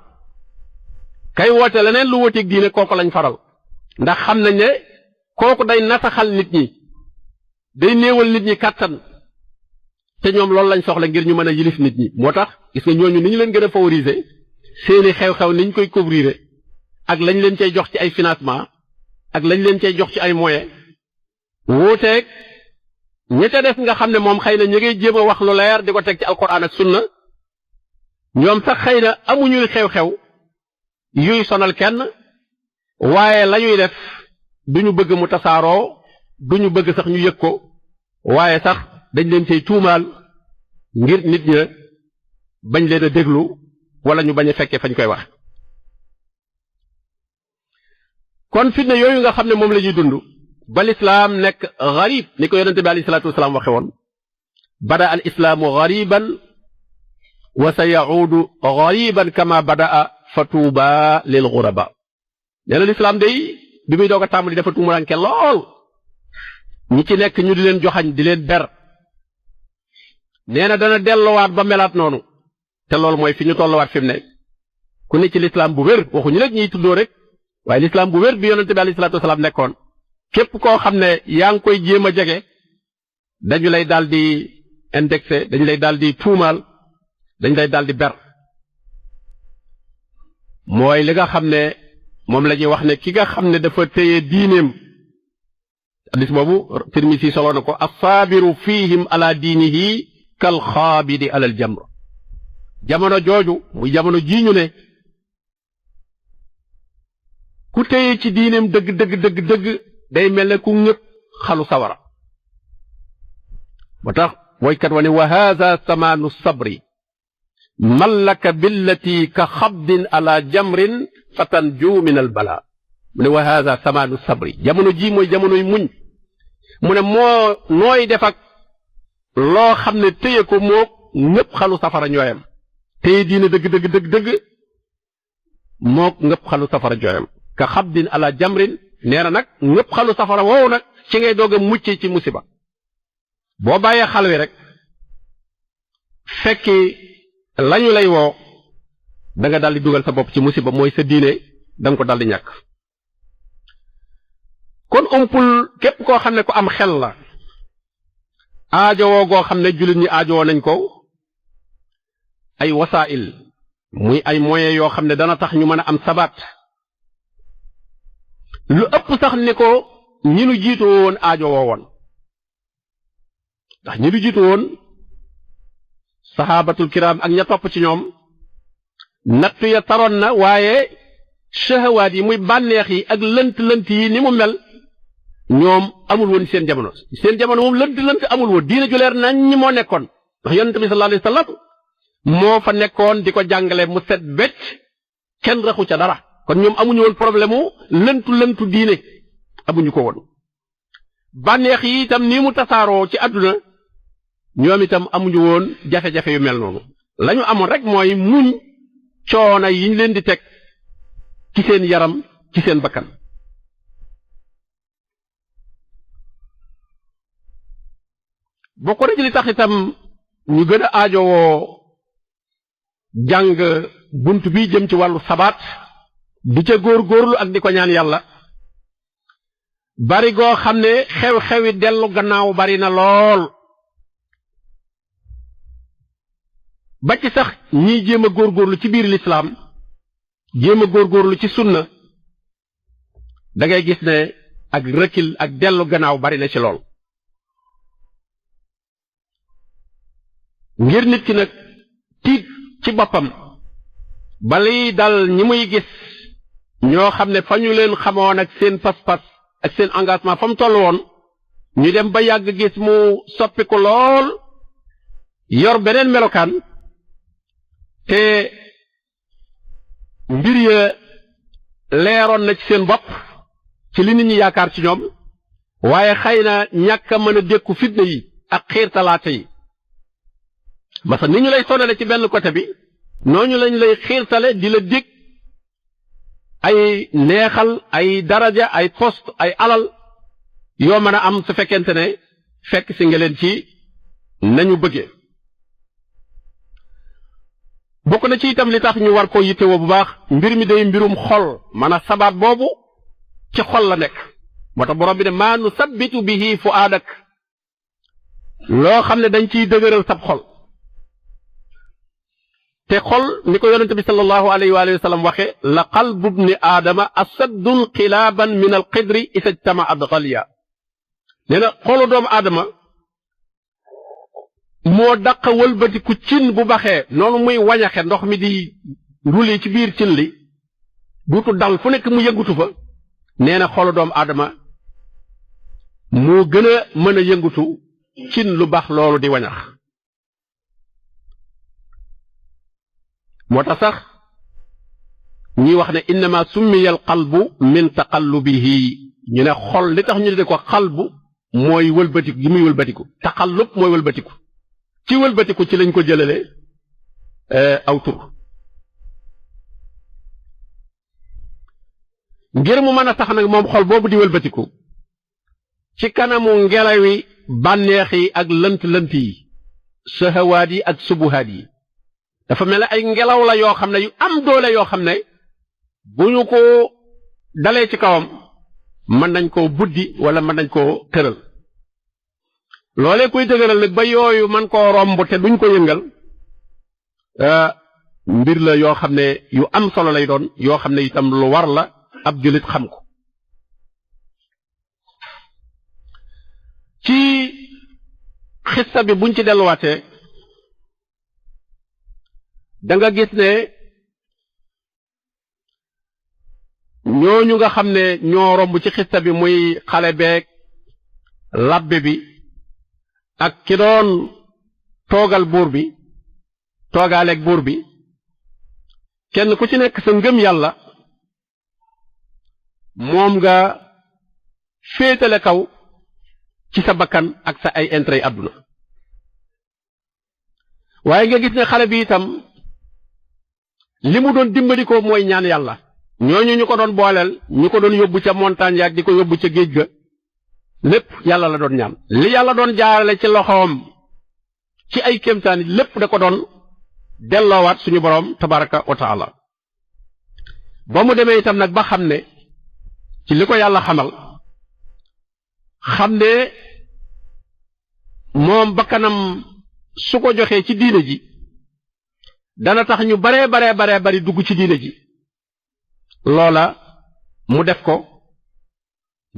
kay woote leneen lu wuteeg diine kooka lañ faral ndax xam nañ ne kooku day nasaxal nit ñi day néewal nit ñi kàttan te ñoom loolu lañ soxla ngir ñu mën a yilif nit ñi moo tax gis nga ñooñu ni ñu leen gën a favoriser seeni xew-xew ni ñu koy couvrir ak lañ leen cay jox ci ay financement ak lañ leen cay jox ci ay moyens wuuteeg ña ca def nga xam ne moom xëy na ñu ngay jéem a wax lu leer di ko teg ci alquran ak sunna ñoom sax xëy na amuñu xew-xew yuy sonal kenn waaye lañuy def duñu bëgg mu tasaaroo duñu bëgg sax ñu yëg ko waaye sax dañ leen cay tuumaal ngir nit ña bañ leen a déglu wala ñu bañ a fekkee fañ koy wax kon fitna yooyu nga xam ne moom la ñuy dund ba lislaam nekk garib ni ko yonente bi alayhi salaatu wasalaam waxe woon bada al islaamu gariban wa sa yaudu gariban kama badaa fa tuuba lil guraba nee na lislaam day bi muy doog a tàmbali dafa tuumuranke lool ñi ci nekk ñu di leen joxañ di leen ber nee na dana delluwaat ba melaat noonu te loolu mooy fi ñu tolluwaat fi mu ne ku ne ci lislaam bu wér waxuñu nag ñiy tuddoo rek waaye lislaam bu wér bi yonente bi alayhi salaatu wasalaam nekkoon képp koo xam ne yaa ngi koy jéem a jege dañu lay daal di indexé dañu lay daal di tuumaal dañu lay daal di ber mooy li nga xam ne moom la ñuy wax ne ki nga xam ne dafa téye diineem hadis boobu Tirmisi soloo na ko assaabiru fihim ala diinihi kal xaabidi alal jamr jamono jooju muy jamono jii ñu ne ku téye ci diineem dëgg day mel ne ku ñëpp xalu sawara moo tax woykat wa ne wa haada samaanu sabri mallaka billati ka xabdin ala jamrin fatanju min al bala mu ne wa haada samaanu sabri jamono ji mooy jamonoy muñ mu ne moo nooy def ak loo xam ne téye ko moo ñëpp xalu safara ñooyam téye diine dëgg moo ñëpp xalu safara ñooyam ka xabdin ala jamrin nee na nag ñëpp xalu safara woowu nag ci ngay doog a mucc ci musiba boo bàyyee xal wi rek fekki lañu lay woo da nga daldi dugal sa bopp ci musiba mooy sa diine da nga ko daldi ñàkk kon umpul képp koo xam ne ko am xel la aajowoo goo xam ne jullit ñi aajowoo nañ ko ay wasaa'il muy ay moyens yoo xam ne dana tax ñu mën a am sabaat lu ëpp sax ni ko ñi nu jiitu woon aajowoo woon ndax ñi nu jiitu woon saxaabatul kiraam ak ña topp ci ñoom nattu ya taroon na waaye shahawaat yi muy bànneex yi ak lënt yi ni mu mel ñoom amul woon seen jamono moom lënt amul woon diine ju leer nañ ñi moo nekkoon ndax yonent bi sallallahu alayhi wasallam moo fa nekkoon di ko jàngale mu set becc kenn raxu ca dara kon ñoom amuñu woon problème mu lëntu diine amuñu ko woon bànneex yi itam nii mu tasaaroo ci àdduna ñoom itam amuñu woon jafe-jafe yu mel noonu lañu amoon rek mooy muñ coono yi ñu leen di teg ci seen yaram ci seen bakkan bokk na ci li tax itam ñu gën a aajowoo jàng bunt bi jëm ci wàllu sabaat di ca góorgóorlu ak di ko ñaan yàlla bari goo xam ne xew-xewi dellu gannaaw bari na lool ba ci sax ñiy jéem a góorgóorlu ci biir lislaam jéem a góorgóorlu ci sunna da ngay gis ne ak recul ak dellu gannaaw bari na ci lool ngir nit ki nag tiit ci boppam bali dal ñi muy gis ñoo xam ne fa ñu leen xamoon ak seen pas-pas ak seen engagement fa mu toll woon ñu dem ba yàgg gis mu soppiku lool yor beneen melokaan te mbir ya leeroon na ci seen bopp ci li nit ñi yaakaar ci ñoom waaye xëy na ñàkk a mën a dékku fitna yi ak xiirtalaate yi parce que ni ñu lay sonale ci benn côté bi nooñu lañ lay xiirtale di la dégg ay neexal ay daraja ay poste ay alal yoo mën a am su fekkente ne fekk si nga leen ci nañu bëggee bokk na ci itam li tax ñu war ko yittewoo bu baax mbir mi day mbirum xol maanaam sabaat boobu ci xol la nekk moo tax borom bi ne maa nu sabbitu bihi fuaadak loo xam ne dañ ciy dëgëral sab xol te xol ni ko yonente bi sallallahu alayhi wa sallam waxe la qalbu bni aadama asaddun xilaaban min al qidri isa jtamaat xaliya nee na xolu doomu aadama moo daq wëlbatiku cin bu baxee noonu muy wañaxe ndox mi di ruli ci biir cin li duutu dal fu nekk mu yëngutu fa nee na xolu doomu aadama moo gën a mën a yëngutu cin lu bax loolu di wañax moo tax sax ñuy wax ne innama summiya al qalbu min taqallubihi ñu ne xol li tax ñu de ko xalbu mooy wëlbatiku gi muy wëlbatiku taqallub mooy wëlbatiku ci wëlbatiku ci lañ ko jëlale aw tur ngir mu mën a tax nag moom xol boobu di wëlbatiku ci kanamu ngelawi bànneex yi ak lënt yi sahawaat yi ak subuhaat yi dafa mel ne ay ngelaw la yoo xam ne yu am doole yoo xam ne bu ñu ko dalee ci kawam mën nañ koo buddi wala mën nañ koo tëral loolee koy dëgëral nag ba yooyu man koo romb te duñ ko yëngal mbir la yoo xam ne yu am solo lay doon yoo xam ne itam lu war la ab julit xam ko ci xissa bi buñ ci delluwaatee da nga gis ne ñooñu nga xam ne ñoo romb ci xissa bi muy xale beeg labbe bi ak ki doon toogal buur bi toogaaleeg buur bi kenn ku ci nekk sa ngëm yàlla moom nga féetale kaw ci sa bakkan ak sa ay intérêt àdduna waaye nga gis ne xale bi itam li mu doon dimbali ko mooy ñaan yàlla ñooñu ñu ko doon booleel ñu ko doon yóbbu ca montagne yaag di ko yóbbu ca géej ga lépp yàlla la doon ñaan li yàlla doon jaarale ci loxoom ci ay kéemtaani lépp da ko doon delloowaat suñu boroom tabaraka wa taala ba mu demee itam nag ba xam ne ci li ko yàlla xamal xam ne moom bakkanam su ko joxee ci diine ji dana tax ñu baree bari dugg ci diine ji loola mu def ko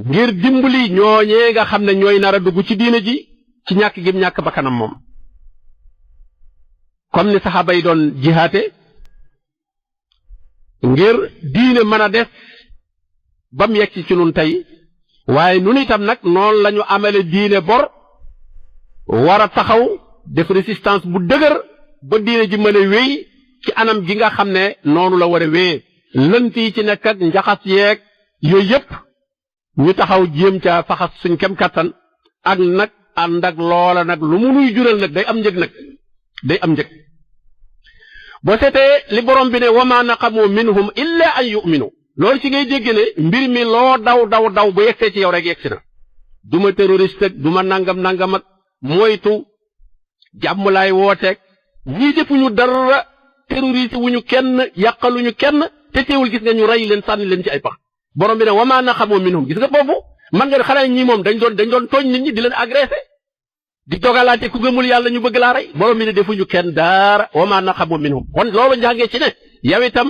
ngir dimbali ñooñee nga xam ne ñooy nar a dugg ci diine ji ci ñàkk gim ñàkk bakkanam moom comme ni saxaaba yi doon jihaate ngir diine mën a des ba mu yegg ci nun tey waaye nun itam nag noonu lañu amale diine bor war a taxaw def résistance bu dëgër ba diine ji mën a wéy ci anam gi nga xam ne noonu la war a wéyee lënt yi ci nekk ak njaxas yeeg yooyu yépp ñu taxaw jéem ca faxas suñ kem kàttan ak nag ànd ak loola nag lu mu nuy jural nag day am njëg nag day am njëg boo seetee li borom bi ne wa ma naqamu minhum illa an yu'minu loolu ci ngay dégg ne mbir mi loo daw bu yegsee ci yow rek yegsi na du ma terroriste ak du ma nangam ak moytu jàmm laay wooteeg ñii defuñu dara terroriste wuñu kenn yàqaluñu kenn te teewul gis nga ñu rey leen sànni leen ci ay pax borom bi ne wa ma naqamu minhum gis nga boobu man nga xanaa ñii moom dañ doon tooñ nit ñi di leen agressé di dogalaate ku gëmul yàlla ñu bëgg laa rey borom bi ne defuñu kenn daara wa ma naqamu minhum kon loolu njàngee ci ne yow itam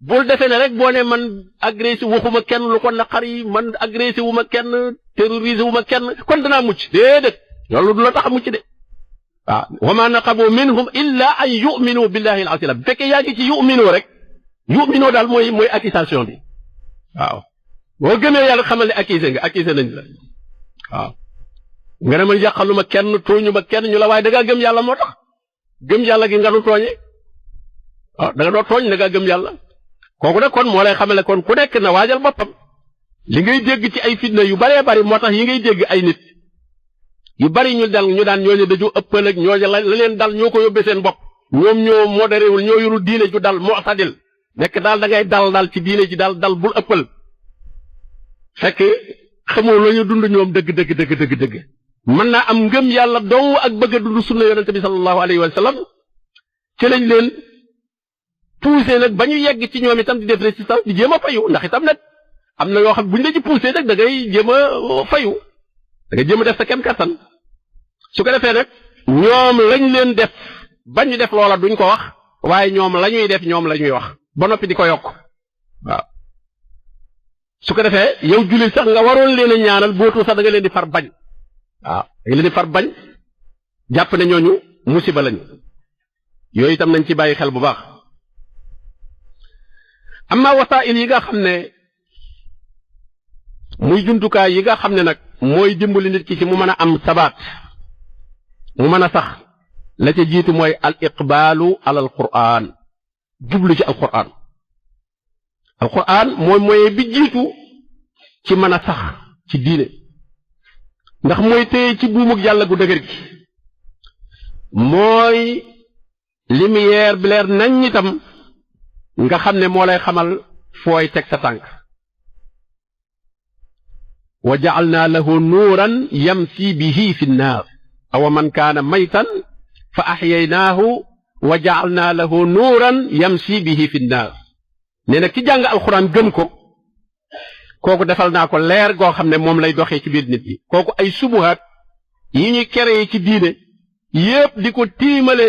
bul defee ne rek boo ne man agressé waxuma kenn lu ko naqari man agressé wu ma kenn terrorisé wu ma kenn kon danaa mucc déedéet loolu du la tax a mucc de waaw wa ma naqamu minhum illa an yu'minu billahi al-azim bu fekkee yaa ngi ci yu'minu rek yu'minu daal mooy accusation bi waaw boo gëmee yàlla xamal ne accusé nañ la waaw nga ne man yàqaluma kenn tooñu ma kenn ñu la waaye da ngaa gëm yàlla moo tax gëm yàlla gi nga nu tooñee waaw da nga doo tooñ da ngaa gëm yàlla kooku nag kon moo lay xamale kon ku nekk na waajal boppam li ngay dégg ci ay fitna yu baree bari moo tax yi ngay dégg ay nit yu bari ñu daan ñooñu dañu ëppal ak ñooñu la leen dal ñoo ko yóbbee seen bopp ñoom ñoo modéréwul ñoo yorul diine ju dal mu'tadil nekk daal da ngay dal ci diine ji dal bul ëppal fekk xamoo la ñu dund ñoom dëgg mën naa am ngëm yàlla dong ak bëgg a dund sunna yonente bi sallallahu alayhi wa sallam ci lañ leen poussé nag ba ñu yegg ci ñoom itam di def résistance di jéem a fayu ndax itam nag am na yoo xam buñ la ci poussé nag da ngay jéem a fayu da ngay jéem a def sa kem kattan su ko defee nag ñoom lañ leen def ba ñu def loola duñ ko wax waaye ñoom la ñuy def ñoom la ñuy wax ba noppi di ko yokk waaw su ko defee yow jullit sax nga waroon leen a ñaanal bootu sax da nga leen di far bañ waaw da nga leen di far bañ jàpp ne ñooñu musiba lañu yooyu itam nañ ci bàyyi xel bu baax amma wasaa'il yi nga xam ne muy jumtukaay yi nga xam ne nag mooy dimbali nit ki ci mu mën a am sabaat mu mën a sax la ca jiitu mooy al iqbaalu ala al qur'an jublu ci al qur'an mooy bi jiitu ci mën a sax ci diine ndax mooy téye ci buumug yàlla gu dëgër gi mooy lumière bi leer nañ itam nga xam ne moo lay xamal fooy teg sa tànk wa ja'alna lahu nuuran yamsi bihi fi nnaar aw man kaana maytan fa axyaynaahu wa ja'alna lahu nuuran yamsi bihi fi nnaar nee na ki jàng alxuraan gëm ko kooku defal naa ko leer goo xam ne moom lay doxee ci biir nit yi kooku ay subuhaat yi ñuy créé ci diine yépp di ko tiimale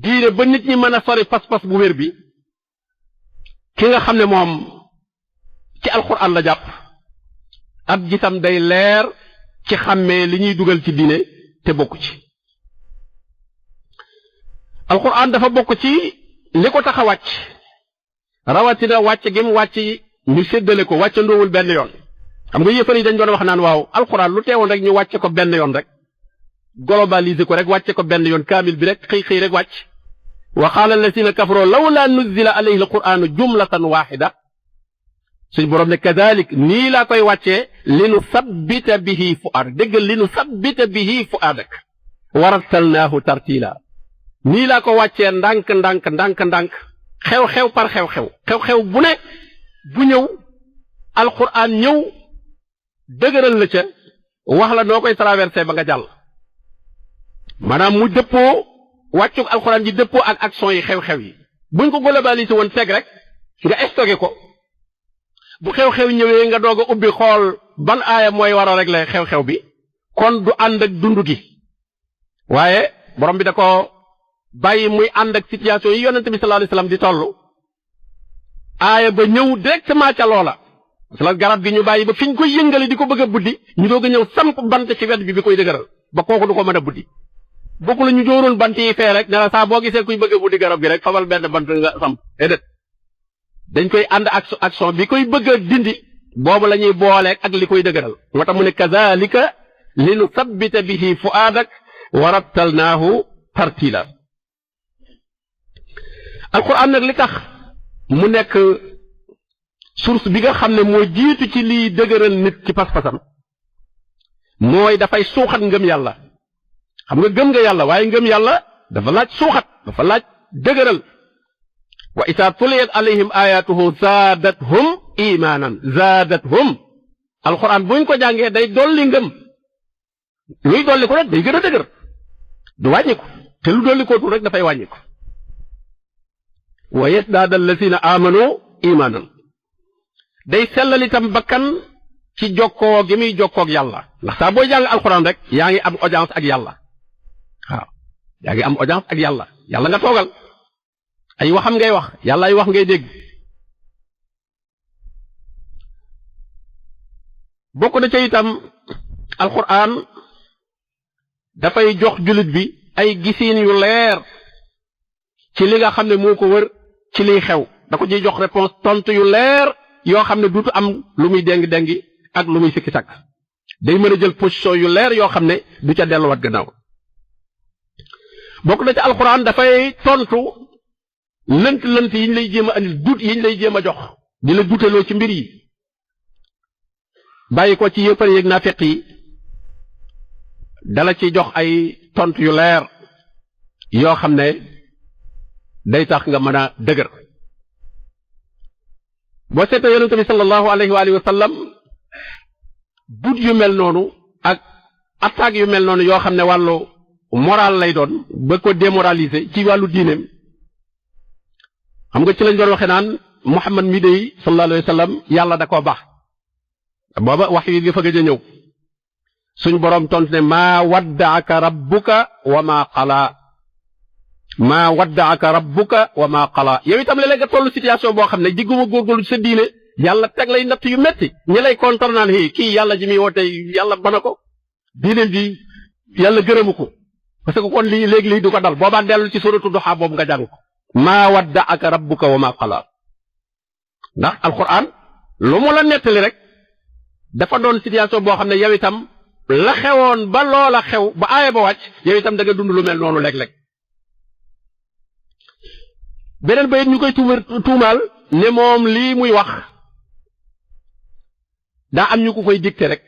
diine ba nit ñi mën a sori pas-pas bu wér bi ki nga xam ne moom ci alquran la jàpp ab gisam day leer ci xàmmee li ñuy dugal ci diine te bokk ci alquran dafa bokk ci li ko tax a wàcc rawatina wàcc gi mu wàcc ñu séddale ko wàcc ndoowul benn yoon xam nga yëfar yi dañ doon wax naan waaw alquran lu teewoon rek ñu wàcce ko benn yoon rek globaliser ko rek wàcce ko benn yoon kaamil bi rek xëy rek wàcc wa qaala alladina kafaroo lawla nuzila alayhi alquranu jumlatan waxida suñ boroom ne kadalik nii laa koy wàccee li nu sabbita bihi fuadak déggal li nu sabbita bihi fuadak warattalnaahu tartila nii laa ko wàccee ndànk xew-xew par xew-xew bu ne bu ñëw alquran ñëw dëgëral la ca wax la noo koy traversé ba nga jàll maanaam mu dëppoo wàccug alquran ji dëppoo ak action yi xew-xew yi buñ ko globalisé woon teg rek nga stocké ko bu xew-xew ñëwee nga doog a ubbi xool ban aaya mooy war a régler xew-xew bi kon du ànd ak dund gi waaye borom bi da ko bàyyi muy ànd ak situation yi yonente bi sallallahu alayhi wasallam di toll aaya ba ñëw directement ca loola parce que garab gi ñu bàyyi ba fi ñu koy yëngale di ko bëgg a buddi ñu doog a ñëw samp bant ci wet bi koy dëgëral ba kooku du ko mën a buddi bokku la ñu jóoroon bant yi fee rek ne la saa boo gisee kuy bëgg a buddi garab gi rek fabal benn bant nga samp déedéet dañ koy ànd ak action bi koy bëgg a dindi boobu la ñuy booleeg ak li koy dëgëral moo tax mu ne kazalika li nu sabbita bihi fuaadak wa rattalnaahu tartila alquran nag li tax mu nekk source bi nga xam ne moo jiitu ci liy dëgëral nit ci pas-pasam mooy dafay suuxat ngëm yàlla xam nga gëm nga yàlla waaye ngëm yàlla dafa laaj suuxat dafa laaj dëgëral wa isa tuliyat alayhim ayatuhu zaadathum zaadathum alquran buñ ko jàngee day dolli ngëm luy dolli ko rek day gën a dëgër du wàññi ko te lu dolli kootul rek dafay wàññi ko wa yasdaada alladina amanu imaanan day sellal itam bakkan ci jokkoo gi muy jokkoog yàlla ndax saa booy jàng alxuraan rek yaa ngi am audience ak yàlla waaw yaa ngi am audience ak yàlla yàlla nga toogal ay waxam ngay wax yàlla ay wax ngay dégg bokk na ca itam alxuraan dafay jox jullit bi ay gisiin yu leer ci li nga xam ne moo ko wër ci liy xew da ko ciy jox réponse tontu yu leer yoo xam ne duutu am lu muy déngi ak lu muy sikki sakk day mën a jël position yu leer yoo xam ne du ca delluwaat gannaaw bokk na ci alxuraan dafay tontu lënt yi ñu lay jéem a andil dut yi ñu lay jéem a jox di la duteloo ci mbir yi bàyyi ko ci yëppar yéeg naafeq yi dala ci jox ay tontu yu leer yoo xam ne day tax nga mën a dëgër boo seetee yonente bi sallallahu alayhi wa sallam but yu mel noonu ak attaque yu mel noonu yoo xam ne wàllu moral lay doon ba ko démoraliser ci wàllu diineem xam nga ci lañ doon waxe naan Muhammad mi dey sallallahu alayhi wa sallam yàlla da koo baax booba wax yi nga fa gëj a ñëw suñ boroom tontu ne maa waddaaka rabbuka wa maa qalaa maa waddaaka rabbuka wa maa qalaa yow itam léeg-léeg nga tollu situation boo xam ne digguma góorgóorlu sa diine yàlla teg lay natt yu metti ñi lay kontar naan kii yàlla ji muy woote yàlla bana ko diine ji yàlla gërëmu ko parce que kon lii du ko dal boobaa dellu ci suratu duha boobu nga jàng ko maa waddaaka rabbuka wa maa qalaa ndax alquran lu mu la nettali rek dafa doon situation boo xam ne yow itam la xewoon ba loola xew ba aaya ba wàcc yow itam da nga dund lu mel noonu léeg-léeg beneen ba it ñu koy tuumaal ne moom lii muy wax daa am ñu ko koy dicté rek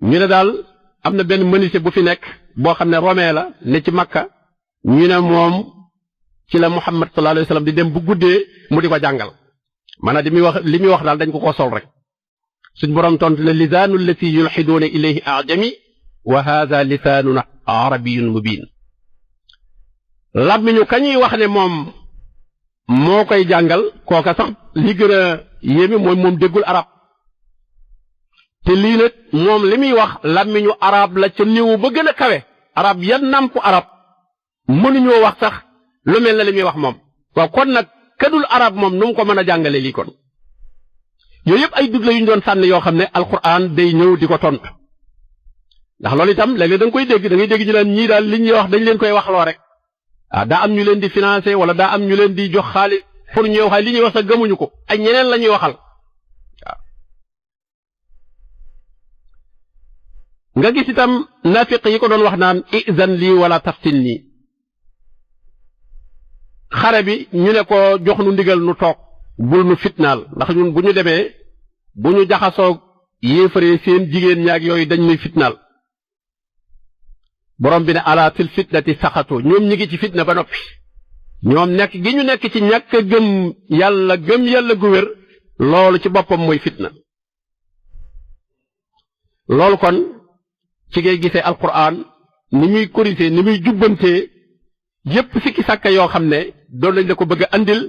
ñu ne daal am na benn menuisier bu fi nekk boo xam ne romain la ne ci Makka ñu ne moom ci la Muhammad sallallahu alayhi wa sallam di dem bu guddee mu di ko jàngal maanaam li muy wax daal dañ ko sol rek suñ boroom tontu ne lisaanu allati yulxiduuna ilayhi ajami wa haada lisaanun arabiyun mubin làmmiñu kañuy wax ne moom moo koy jàngal kooka sax li gën a yéeme mooy moom déggul arab te lii nag moom li muy wax làmmiñu arab la ca néew ba gën a kawe arab yan nàmp arab mënuñoo wax sax lu mel na li muy wax moom waaw kon nag kadul arab moom nu mu ko mën a jàngale lii kon yooyu yëpp ay dut la yu ñu doon sànni yoo xam ne alquran day ñëw di ko tontu ndax loolu itam léeg-léeg da nga koy dégg da ngay dégg ñu naan ñii daal li ñuy wax dañ leen koy waxloo rek daa am ñu leen di financer wala daa am ñu leen di jox xaalis pour ñu wax li ñuy wax sax gëmuñu ko ay ñeneen la ñuy waxal waaw. nga gis itam nafiq yi ko doon wax naan izan lii wala taftin nii xare bi ñu ne ko jox nu ndigal nu toog bul nu fitnaal ndax ñun bu ñu demee bu ñu jaxasoo yéefaree seen jigéen ñaag yooyu dañ nuy fitnaal borom bi ne ala fil fitnati saxatu ñoom ñi ngi ci fitna ba noppi ñoom nekk gi ñu nekk ci ñàkk gëm yàlla gu wér loolu ci boppam mooy fitna loolu kon ci ngay gisee alquran ni muy corriger ni muy jubbantee yépp sikki sàkka yoo xam ne doon lañ la ko bëgg a andil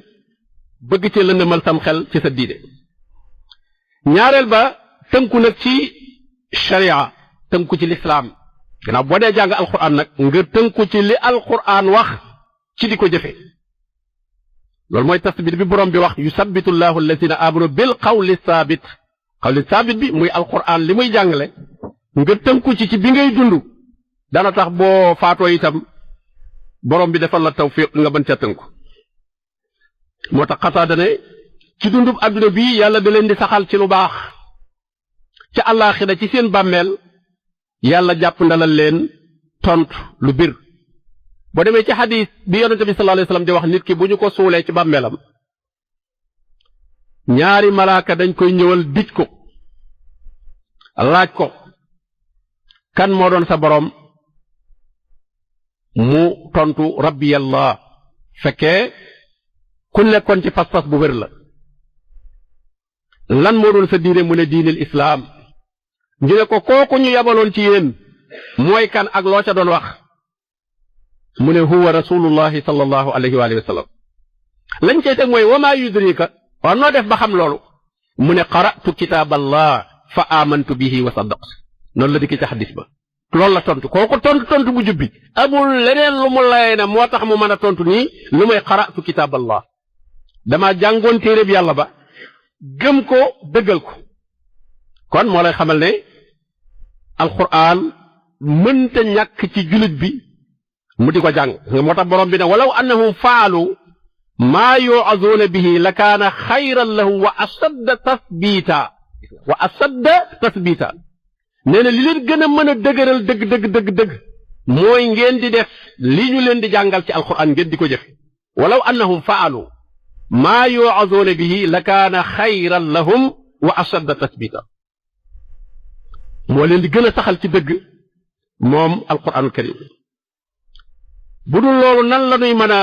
bëgg ci lëndëmal sam xel ci sa diine ñaareel ba tënku nag ci sharia tënku ci lislaam gannaaw boo dee jàng alquran nag nga tënku ci li alquran wax ci di ko jëfe loolu mooy tasbit bi borom bi wax yusabbitu llahu alladina amanu bil qawli saabit bi muy alquran li muy jàngale nga tënku ci bi ngay dund dana tax boo faatoo itam borom bi defal la tawfiq nga mën ca tënku moo tax Qataada ne ci dundub adduna bii yàlla da leen di saxal ci lu baax ca àllaaxira ci seen bàmmeel yàlla jàpp ndalal leen tontu lu bir boo demee ci xadis bi yonente bi sallallahu alayhi wasallam di wax nit ki bu ñu ko suulee ci bàmmeelam ñaari malaaka dañ koy ñëwal dij ko laaj ko kan moo doon sa boroom mu tontu rabbi yàlla fekkee ku nekkoon ci pas-pas bu wér la lan moo doon sa diine mu ne diinil islaam ñu ne ko kooku ñu yabaloon ci yéen mooy kan ak loo ca doon wax mu ne huwa rasulullahi sallallahu alayhi wa sallam lañ cey teg mooy wa maa yudrika waaw noo def ba xam loolu mu ne qara'tu kitaaballah fa amantu bihi wa saddaqtu noonu la dikki ci xadis ba loolu la tontu kooku tontu bu jubbi amul leneen lu mu lay na moo tax mu mën a tontu nii lu may qara'tu kitaaballah dama jàngoon téereb yàlla ba gëm ko dëggal ko kon moo lay xamal ne alquran mënta ñàkk ci julit bi mu di ko jàng moo tax borom bi ne walaw annahum faalu maa yu'azuuna bihi la kaana xayran lahum wa asadda tasbita nee na li leen gën a mën a dëgëral dëgg mooy ngeen di def li ñu leen di jàngal ci alquran ngeen di ko jëf walaw annahum faalu maa yu'azuuna bihi la kaana xayran lahum wa asadda tasbita moo leen di gën a saxal ci dëgg moom alquranul karim bu dul loolu nan la ñuy mën a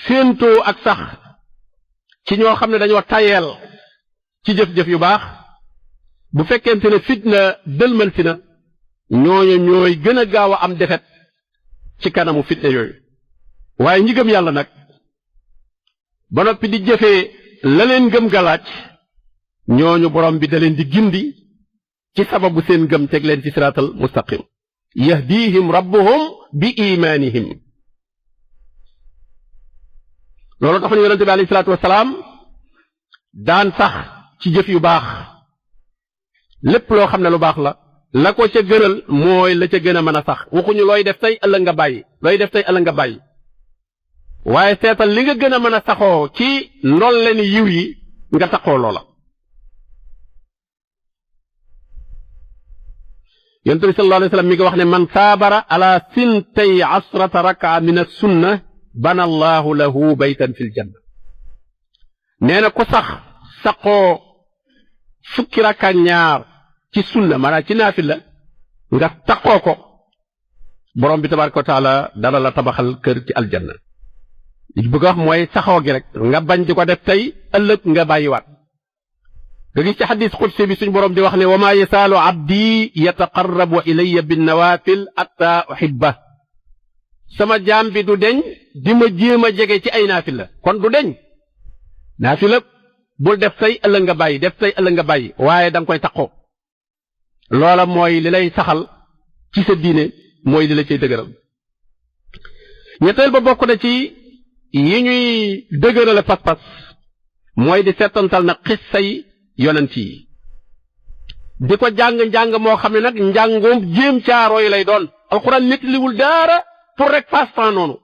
séentoo ak sax ci ñoo xam ne dañoo tayeel ci jëf-jëf yu baax bu fekkente ne fitna dëlmal si na ñooñu ñooy gën a gaaw a am defet ci kanamu fitna yooyu waaye ñi gëm yàlla nag ba noppi di jëfee la leen gëm galaaj ñooñu borom bi da leen di gindi ci sababu seen gëm teg leen ci siraatal mustaqim yahdihim rabbuhum bi imaanihim loolu tax na yonente bi alayhi salaatu wasalaam daan sax ci jëf yu baax lépp loo xam ne lu baax la ko ca gënal mooy la ca gën a mën a sax waxuñu looy def tey ëllëg nga bàyyi waaye seetal li nga gën a mën a saxoo ci ndolle ni yiw yi nga taxoo loola yonente bi sallallahu alayhi wasallam mi ngi wax ne man saabara ala sintay asrata raka min as-sunna bana allahu lahu baytan fil janna nee na ko saxoo fukki rakka ñaar ci sunna maanaam ci naafila nga taxoo ko borom bi tabaraka wa taala dana la tabaxal kër ci aljanna li bëgg wax mooy saxoo gi rek nga bañ di ko def tey ëllëg nga bàyyiwaat nga gis ci xadis xudsi bi suñ borom di wax ne wa maa yasaalu abdi yataqarrabu ilayya bin nawafil atta uhibba sama jaam bi du deñ di ma jéem a jege ci ay naafila kon du deñ naafila bul def tey ëllëg nga bàyyi waaye da nga koy taqoo loola mooy li lay saxal ci sa diine mooy li la cay dëgëral ñetteel ba bokk na ci yi ñuy dëgërale pas-pas mooy di seetantal na xissay yonent yi di ko jàng moo xam ne nag njàngoom jéem caarooy lay doon alxuraan nettaliwul dara pour rek passe-temps noonu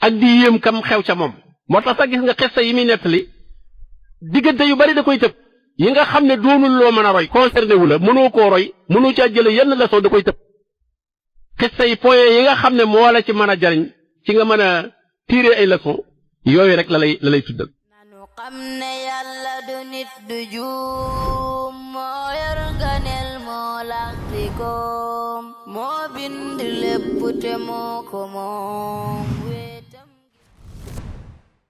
ak di yéem kam xew ca moom moo tax sax gis nga xissa yi muy nettali diggante yu bari da koy tëb yi nga xam ne doonul loo mën a roy concerné wu la mënoo koo roy mënoo caa jële yenn leçon da koy tëb xissa yi point yi nga xam ne moo la ci mën a jariñ ci nga mën a tirer ay leçon yooyu rek la lay tuddal nanu xam ne yàlla du nit du juum moo yor nganeel moo làqi koom moo bind lépp te moo ko moom